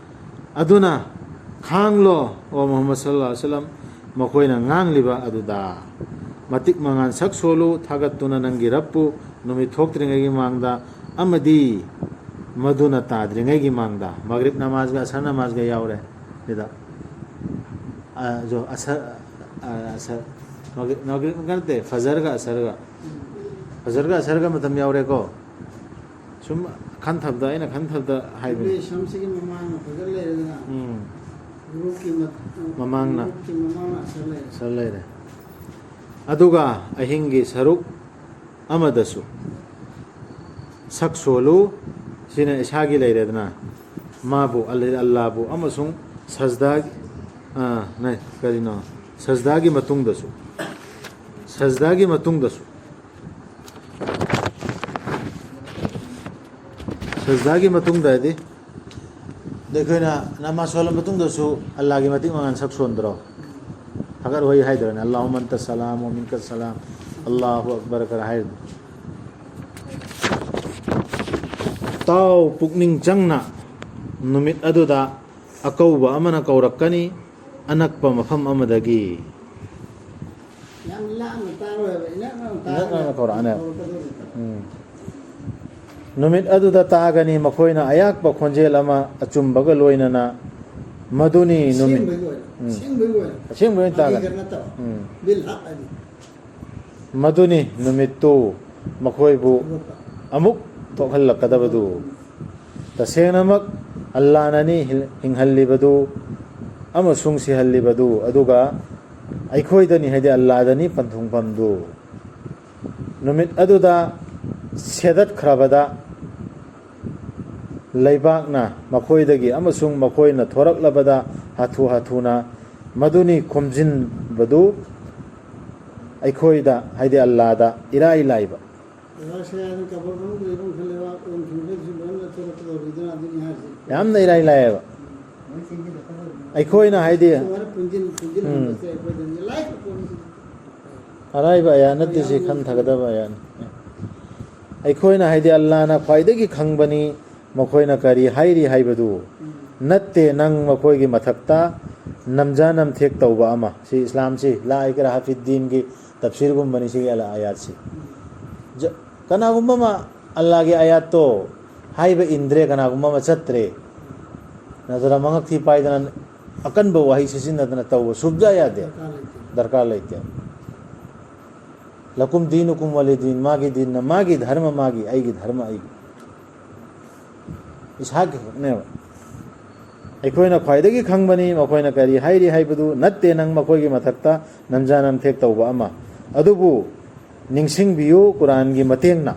ꯑꯗꯨꯅ ꯈꯥꯡꯂꯣ, ꯑꯣ ꯃꯨꯍꯝꯃꯗ ꯁꯜꯂꯜꯂꯥꯍꯨ ꯑꯂꯥꯏꯍꯤ ꯋꯥꯁꯜꯂꯝ, ꯃꯈꯣꯏꯅ ꯉꯥꯡꯂꯤꯕ ꯑꯗꯨꯗ꯫ ꯃꯇꯤꯛ ꯃꯉꯥꯜ ꯁꯛ ꯁꯣꯜꯂꯨ, ꯊꯥꯒꯠꯇꯨꯅ ꯅꯪꯒꯤ ꯔꯕꯄꯨ ꯅꯨꯃꯤꯠ ꯊꯣꯛꯇ꯭ꯔꯤꯉꯩꯒꯤ ꯃꯥꯡꯗ, ꯑꯃꯗꯤ ꯃꯗꯨꯅ ꯇꯥꯗ꯭ꯔꯤꯉꯩꯒꯤ ꯃꯥꯡꯗ꯫ ꯃꯒ꯭ꯔꯤꯕ ꯅꯃꯥꯖꯒ ꯑꯁꯔ ꯅꯃꯥꯖꯒ ꯌꯥꯎꯔꯦ ꯁꯤꯗ꯫ ꯑ, ꯖꯣ, ꯑꯁꯔ, ꯑ, ꯑꯁꯔ, ꯃꯒ꯭ꯔꯤꯕ, ꯃꯒ꯭ꯔꯤꯕ ꯅꯠꯇꯦ, ꯐꯖꯔꯒ ꯑꯁꯔꯒ꯫ ꯐꯖꯔꯒ ꯑꯁꯔꯒ ꯃꯇꯝ ꯌꯥꯎꯔꯦꯀꯣ꯫ ꯁꯨꯝ ꯈꯟꯊꯕꯗ, ꯑꯩꯅ ꯈꯟꯊꯕꯗ ꯍꯥꯏꯕꯅꯤ꯫ ꯁꯝꯁꯤꯒꯤ ꯃꯃꯥꯡ ꯐꯖꯔ ꯂꯩꯔꯦꯗꯅ꯫ ꯎꯝ꯫ ꯒ꯭ꯔꯨꯞꯀꯤ ꯃ-, ꯃꯃꯥꯡꯅ꯫ ꯒ꯭ꯔꯨꯞꯀꯤ ꯃꯃꯥꯡꯅ ꯑꯁꯔ ꯂꯩꯔꯦ꯫ ꯑꯁꯔ ꯂꯩꯔꯦ꯫ ꯑꯗꯨꯒ ꯑꯍꯤꯡꯒꯤ ꯁꯔꯨꯛ ꯑꯃꯗꯁꯨ ꯁꯛ ꯁꯣꯜꯂꯨ, ꯁꯤꯅ ꯏꯁꯥꯒꯤ ꯂꯩꯔꯦꯗꯅ, ꯃꯥꯕꯨ, ꯑꯜ-, ꯑꯜꯂꯥꯕꯨ, ꯑꯃꯁꯨꯡ ꯁꯖꯗꯥ, ꯑ, ꯅ-, ꯀꯔꯤꯅꯣ? ꯁꯖꯗꯥꯒꯤ ꯃꯇꯨꯡꯗꯁꯨ, ꯁꯖꯗꯥꯒꯤ ꯃꯇꯨꯡꯗꯁꯨ, ꯁꯖꯗꯥꯒꯤ ꯃꯇꯨꯡꯗ ꯍꯥꯏꯗꯤ, ꯑꯗ ꯑꯩꯈꯣꯏꯅ ꯅꯃꯥꯖ ꯁꯣꯜꯂ ꯃꯇꯨꯡꯗꯁꯨ ꯑꯜꯂꯥꯒꯤ ꯃꯇꯤꯛ ꯃꯉꯥꯜ ꯁꯛ ꯁꯣꯟꯗ꯭ꯔꯣ? ꯊꯥꯒꯠ ꯋꯥꯍꯩ ꯍꯥꯏꯗ꯭ꯔꯅꯦ, "ꯑꯜꯂꯥꯍꯨꯝꯃ ꯑꯟꯇ ꯁꯂꯥꯝ ꯋꯥ ꯃꯤꯟꯀ ꯁꯂꯥꯝ, ꯑꯜꯂꯥꯍꯨ ꯑꯛꯕꯔ" ꯈꯔ ꯍꯥꯏꯔꯤꯗꯣ꯫ ꯇꯥꯎ ꯄꯨꯛꯅꯤꯡ ꯆꯪꯅ, ꯅꯨꯃꯤꯠ ꯑꯗꯨꯗ ꯑꯀꯧꯕ ꯑꯃꯅ ꯀꯧꯔꯛꯀꯅꯤ ꯑꯅꯛꯄ ꯃꯐꯝ ꯑꯃꯗꯒꯤ꯫ ꯌꯥꯝ ꯂꯥꯞꯅ ꯇꯥꯔꯣꯏ ꯍꯥꯏꯕ, ꯏꯅꯛ ꯅꯛꯅ ꯏꯅꯛ ꯅꯛꯅ ꯇꯥꯔꯒ ꯀꯧꯔꯛꯑꯅꯦꯕ꯫ ꯀꯧꯔꯛꯀꯗꯧꯔꯤꯕ꯫ ꯎꯝ꯫ ꯅꯨꯃꯤꯠ ꯑꯗꯨꯗ ꯇꯥꯒꯅꯤ ꯃꯈꯣꯏꯅ ꯑꯌꯥꯛꯄ ꯈꯣꯟꯖꯦꯜ ꯑꯃ ꯑꯆꯨꯝꯕꯒ ꯂꯣꯏꯅꯅ, "ꯃꯗꯨꯅꯤ ꯅꯨꯃꯤꯠ"꯫ ꯑꯁꯦꯡꯕꯒꯤ ꯑꯣꯏꯅ, ꯎꯝ꯫ ꯑꯁꯦꯡꯕꯒꯤ ꯑꯣꯏꯅ ꯐꯥꯒꯤꯒ ꯇꯥꯒꯅꯤ꯫ ꯅꯠꯇꯕ꯫ ꯎꯝ꯫ ꯕꯤꯜ ꯍꯥꯞ ꯍꯥꯏꯗꯤ꯫ "ꯃꯗꯨꯅꯤ ꯅꯨꯃꯤꯠꯇꯨ ꯃꯈꯣꯏꯕꯨ ꯊꯣꯛꯂꯛꯄ꯫ ꯑꯃꯨꯛ ꯊꯣꯛꯍꯜꯂꯛꯀꯗꯕꯗꯨ"꯫ ꯇꯁꯦꯡꯅꯃꯛ ꯑꯜꯂꯥꯅꯅꯤ ꯍꯤꯡꯍꯜꯂꯤꯕꯗꯨ ꯑꯃꯁꯨꯡ ꯁꯤꯍꯜꯂꯤꯕꯗꯨ, ꯑꯗꯨꯒ ꯑꯩꯈꯣꯏꯗꯅꯤ, ꯍꯥꯏꯗꯤ ꯑꯜꯂꯥꯗꯅꯤ ꯄꯟꯊꯨꯡꯐꯝꯗꯨ꯫ ꯅꯨꯃꯤꯠ ꯑꯗꯨꯗ ꯁꯦꯗꯠꯈ꯭ꯔꯕꯗ ꯂꯩꯕꯥꯛꯅ ꯃꯈꯣꯏꯗꯒꯤ ꯑꯃꯁꯨꯡ ꯃꯈꯣꯏꯅ ꯊꯣꯔꯛꯂꯕꯗ ꯍꯥꯊꯨ ꯍꯥꯊꯨꯅ ꯃꯗꯨꯅꯤ ꯈꯣꯝꯖꯤꯟꯕꯗꯨ ꯑꯩꯈꯣꯏꯗ, ꯍꯥꯏꯗꯤ ꯑꯜꯂꯥꯗ, ꯏꯔꯥꯏ ꯂꯥꯏꯕ꯫ ꯂꯩꯕꯥꯛꯁꯦ ꯑꯗꯨꯝ ꯀꯕꯔ ꯃꯅꯨꯡꯗ ꯂꯩꯕ ꯃꯈꯩ ꯂꯩꯕꯥꯛ ꯑꯣꯟꯈꯤꯕꯈꯩꯁꯨ ꯂꯣꯏꯅ ꯂꯧꯊꯣꯔꯛꯀꯗꯧꯔꯤꯗꯅ ꯑꯗꯨꯅꯤ ꯍꯥꯏꯁꯦ꯫ ꯌꯥꯝꯅ ꯏꯔꯥꯏ ꯂꯥꯏꯌꯦꯕ꯫ ꯂꯣꯏ ꯆꯦꯟꯁꯤꯜꯂꯛꯀꯗꯧꯔꯤꯅꯤ꯫ ꯑꯩꯈꯣꯏꯅ ꯍꯥꯏꯗꯤ ꯑꯗꯨꯃꯥꯏꯅ ꯄꯨꯟꯁꯤꯟ-, ꯄꯨꯟꯁꯤꯜꯍꯟꯕꯁꯦ ꯎꯝ꯫ ꯑꯩꯈꯣꯏꯗꯗꯤ ꯂꯥꯏꯕ ꯄꯣꯠꯅꯤ꯫ ꯑꯔꯥꯏꯕ ꯑꯌꯥ ꯅꯠꯇꯦ, ꯁꯤ ꯌꯥꯝꯅ ꯈꯟꯊꯒꯗꯕ ꯑꯌꯥꯅꯤ꯫ ꯑꯩꯈꯣꯏꯅ ꯍꯥꯏꯗꯤ ꯑꯜꯂꯥꯅ ꯈ꯭ꯋꯥꯏꯗꯒꯤ ꯈꯪꯕꯅꯤ, ꯃꯈꯣꯏꯅ ꯀꯔꯤ ꯍꯥꯏꯔꯤ ꯍꯥꯏꯕꯗꯨ꯫ ꯎꯝ꯫ ꯅꯠꯇꯦ, ꯅꯪ ꯃꯈꯣꯏꯒꯤ ꯃꯊꯛꯇ ꯅꯝꯖ ꯅꯝꯊꯦꯛ ꯇꯧꯕ ꯑꯃ꯫ ꯁꯤ ꯏꯁꯂꯥꯝꯁꯤ ꯂꯥ ꯏꯀ꯭ꯔꯥꯍ ꯐꯤꯗꯗꯤꯟꯒꯤ ꯇꯐꯁꯤꯔꯒꯨꯝꯕꯅꯤ ꯁꯤꯒꯤ ꯑꯜ-, ꯑꯥꯌꯥꯠꯁꯤ꯫ ꯎꯝ꯫ ꯖ-, ꯀꯅꯥꯒꯨꯝꯕ ꯑꯃ ꯑꯜꯂꯥꯒꯤ ꯑꯥꯌꯥꯠꯇꯣ ꯍꯥꯏꯕ ꯏꯟꯗ꯭ꯔꯦ, ꯀꯅꯥꯒꯨꯝꯕ ꯑꯃ ꯆꯠꯇ꯭ꯔꯦ, ꯅꯠꯇ꯭ꯔꯒ ꯃꯉꯛ ꯊꯤ ꯄꯥꯏꯗꯅ ꯑꯀꯟꯕ ꯋꯥꯍꯩ ꯁꯤꯖꯤꯟꯅꯗꯅ ꯇꯧꯕ ꯁꯨꯞꯖꯥ ꯌꯥꯗꯦ꯫ ꯗꯔꯀꯥꯔ ꯂꯩꯇꯦ꯫ ꯗꯔꯀꯥꯔ ꯂꯩꯇꯦ꯫ "ꯂꯀꯨꯝ ꯗꯤꯅꯨꯀꯨꯝ ꯋꯥꯂꯤ ꯗꯤꯟ", ꯃꯥꯒꯤ ꯗꯤꯟꯅ ꯃꯥꯒꯤ, ꯙꯔꯃ ꯃꯥꯒꯤ, ꯑꯩꯒꯤ ꯙꯔꯃ ꯑꯩꯒꯤ꯫ ꯏꯁꯥꯒꯤ ꯈꯛꯅꯦꯕ꯫ ꯑꯩꯈꯣꯏꯅ ꯈ꯭ꯋꯥꯏꯗꯒꯤ ꯈꯪꯕꯅꯤ ꯃꯈꯣꯏꯅ ꯀꯔꯤ ꯍꯥꯏꯔꯤ ꯍꯥꯏꯕꯗꯨ꯫ ꯅꯠꯇꯦ ꯅꯪ ꯃꯈꯣꯏꯒꯤ ꯃꯊꯛꯇ ꯅꯝꯖ ꯅꯝꯊꯦꯛ ꯇꯧꯕ ꯑꯃ꯫ ꯑꯗꯨꯕꯨ ꯅꯤꯡꯁꯤꯡꯕꯤꯌꯨ ꯀꯨꯔꯥꯟꯒꯤ ꯃꯇꯦꯡꯅ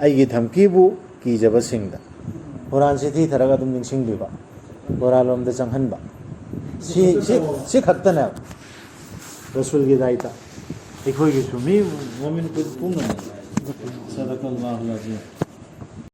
ꯑꯩꯒꯤ ꯙꯝꯀꯤꯕꯨ ꯀꯤꯖꯕꯁꯤꯡꯗ꯫ ꯀꯨꯔꯥꯟꯁꯤ ꯊꯤꯊꯔꯒ ꯑꯗꯨꯝ ꯅꯤꯡꯁꯤꯡꯕꯤꯕ, ꯀꯨꯔꯥꯟ ꯂꯣꯝꯗ ꯆꯪꯍꯟꯕ꯫ ꯁꯤ, ꯁꯤ, ꯁꯤ ꯈꯛꯇꯅꯦꯕ ꯔꯁꯨꯜꯒꯤ ꯗꯥꯏꯇ꯫ ꯑꯩꯈꯣꯏꯒꯤꯁꯨ ꯃꯤ ꯃꯣꯃꯤꯟ ꯄꯨꯝꯅꯃꯛ꯫ ꯁꯗꯀꯜꯂꯥꯍꯨꯜ ꯑꯖꯤꯝ꯫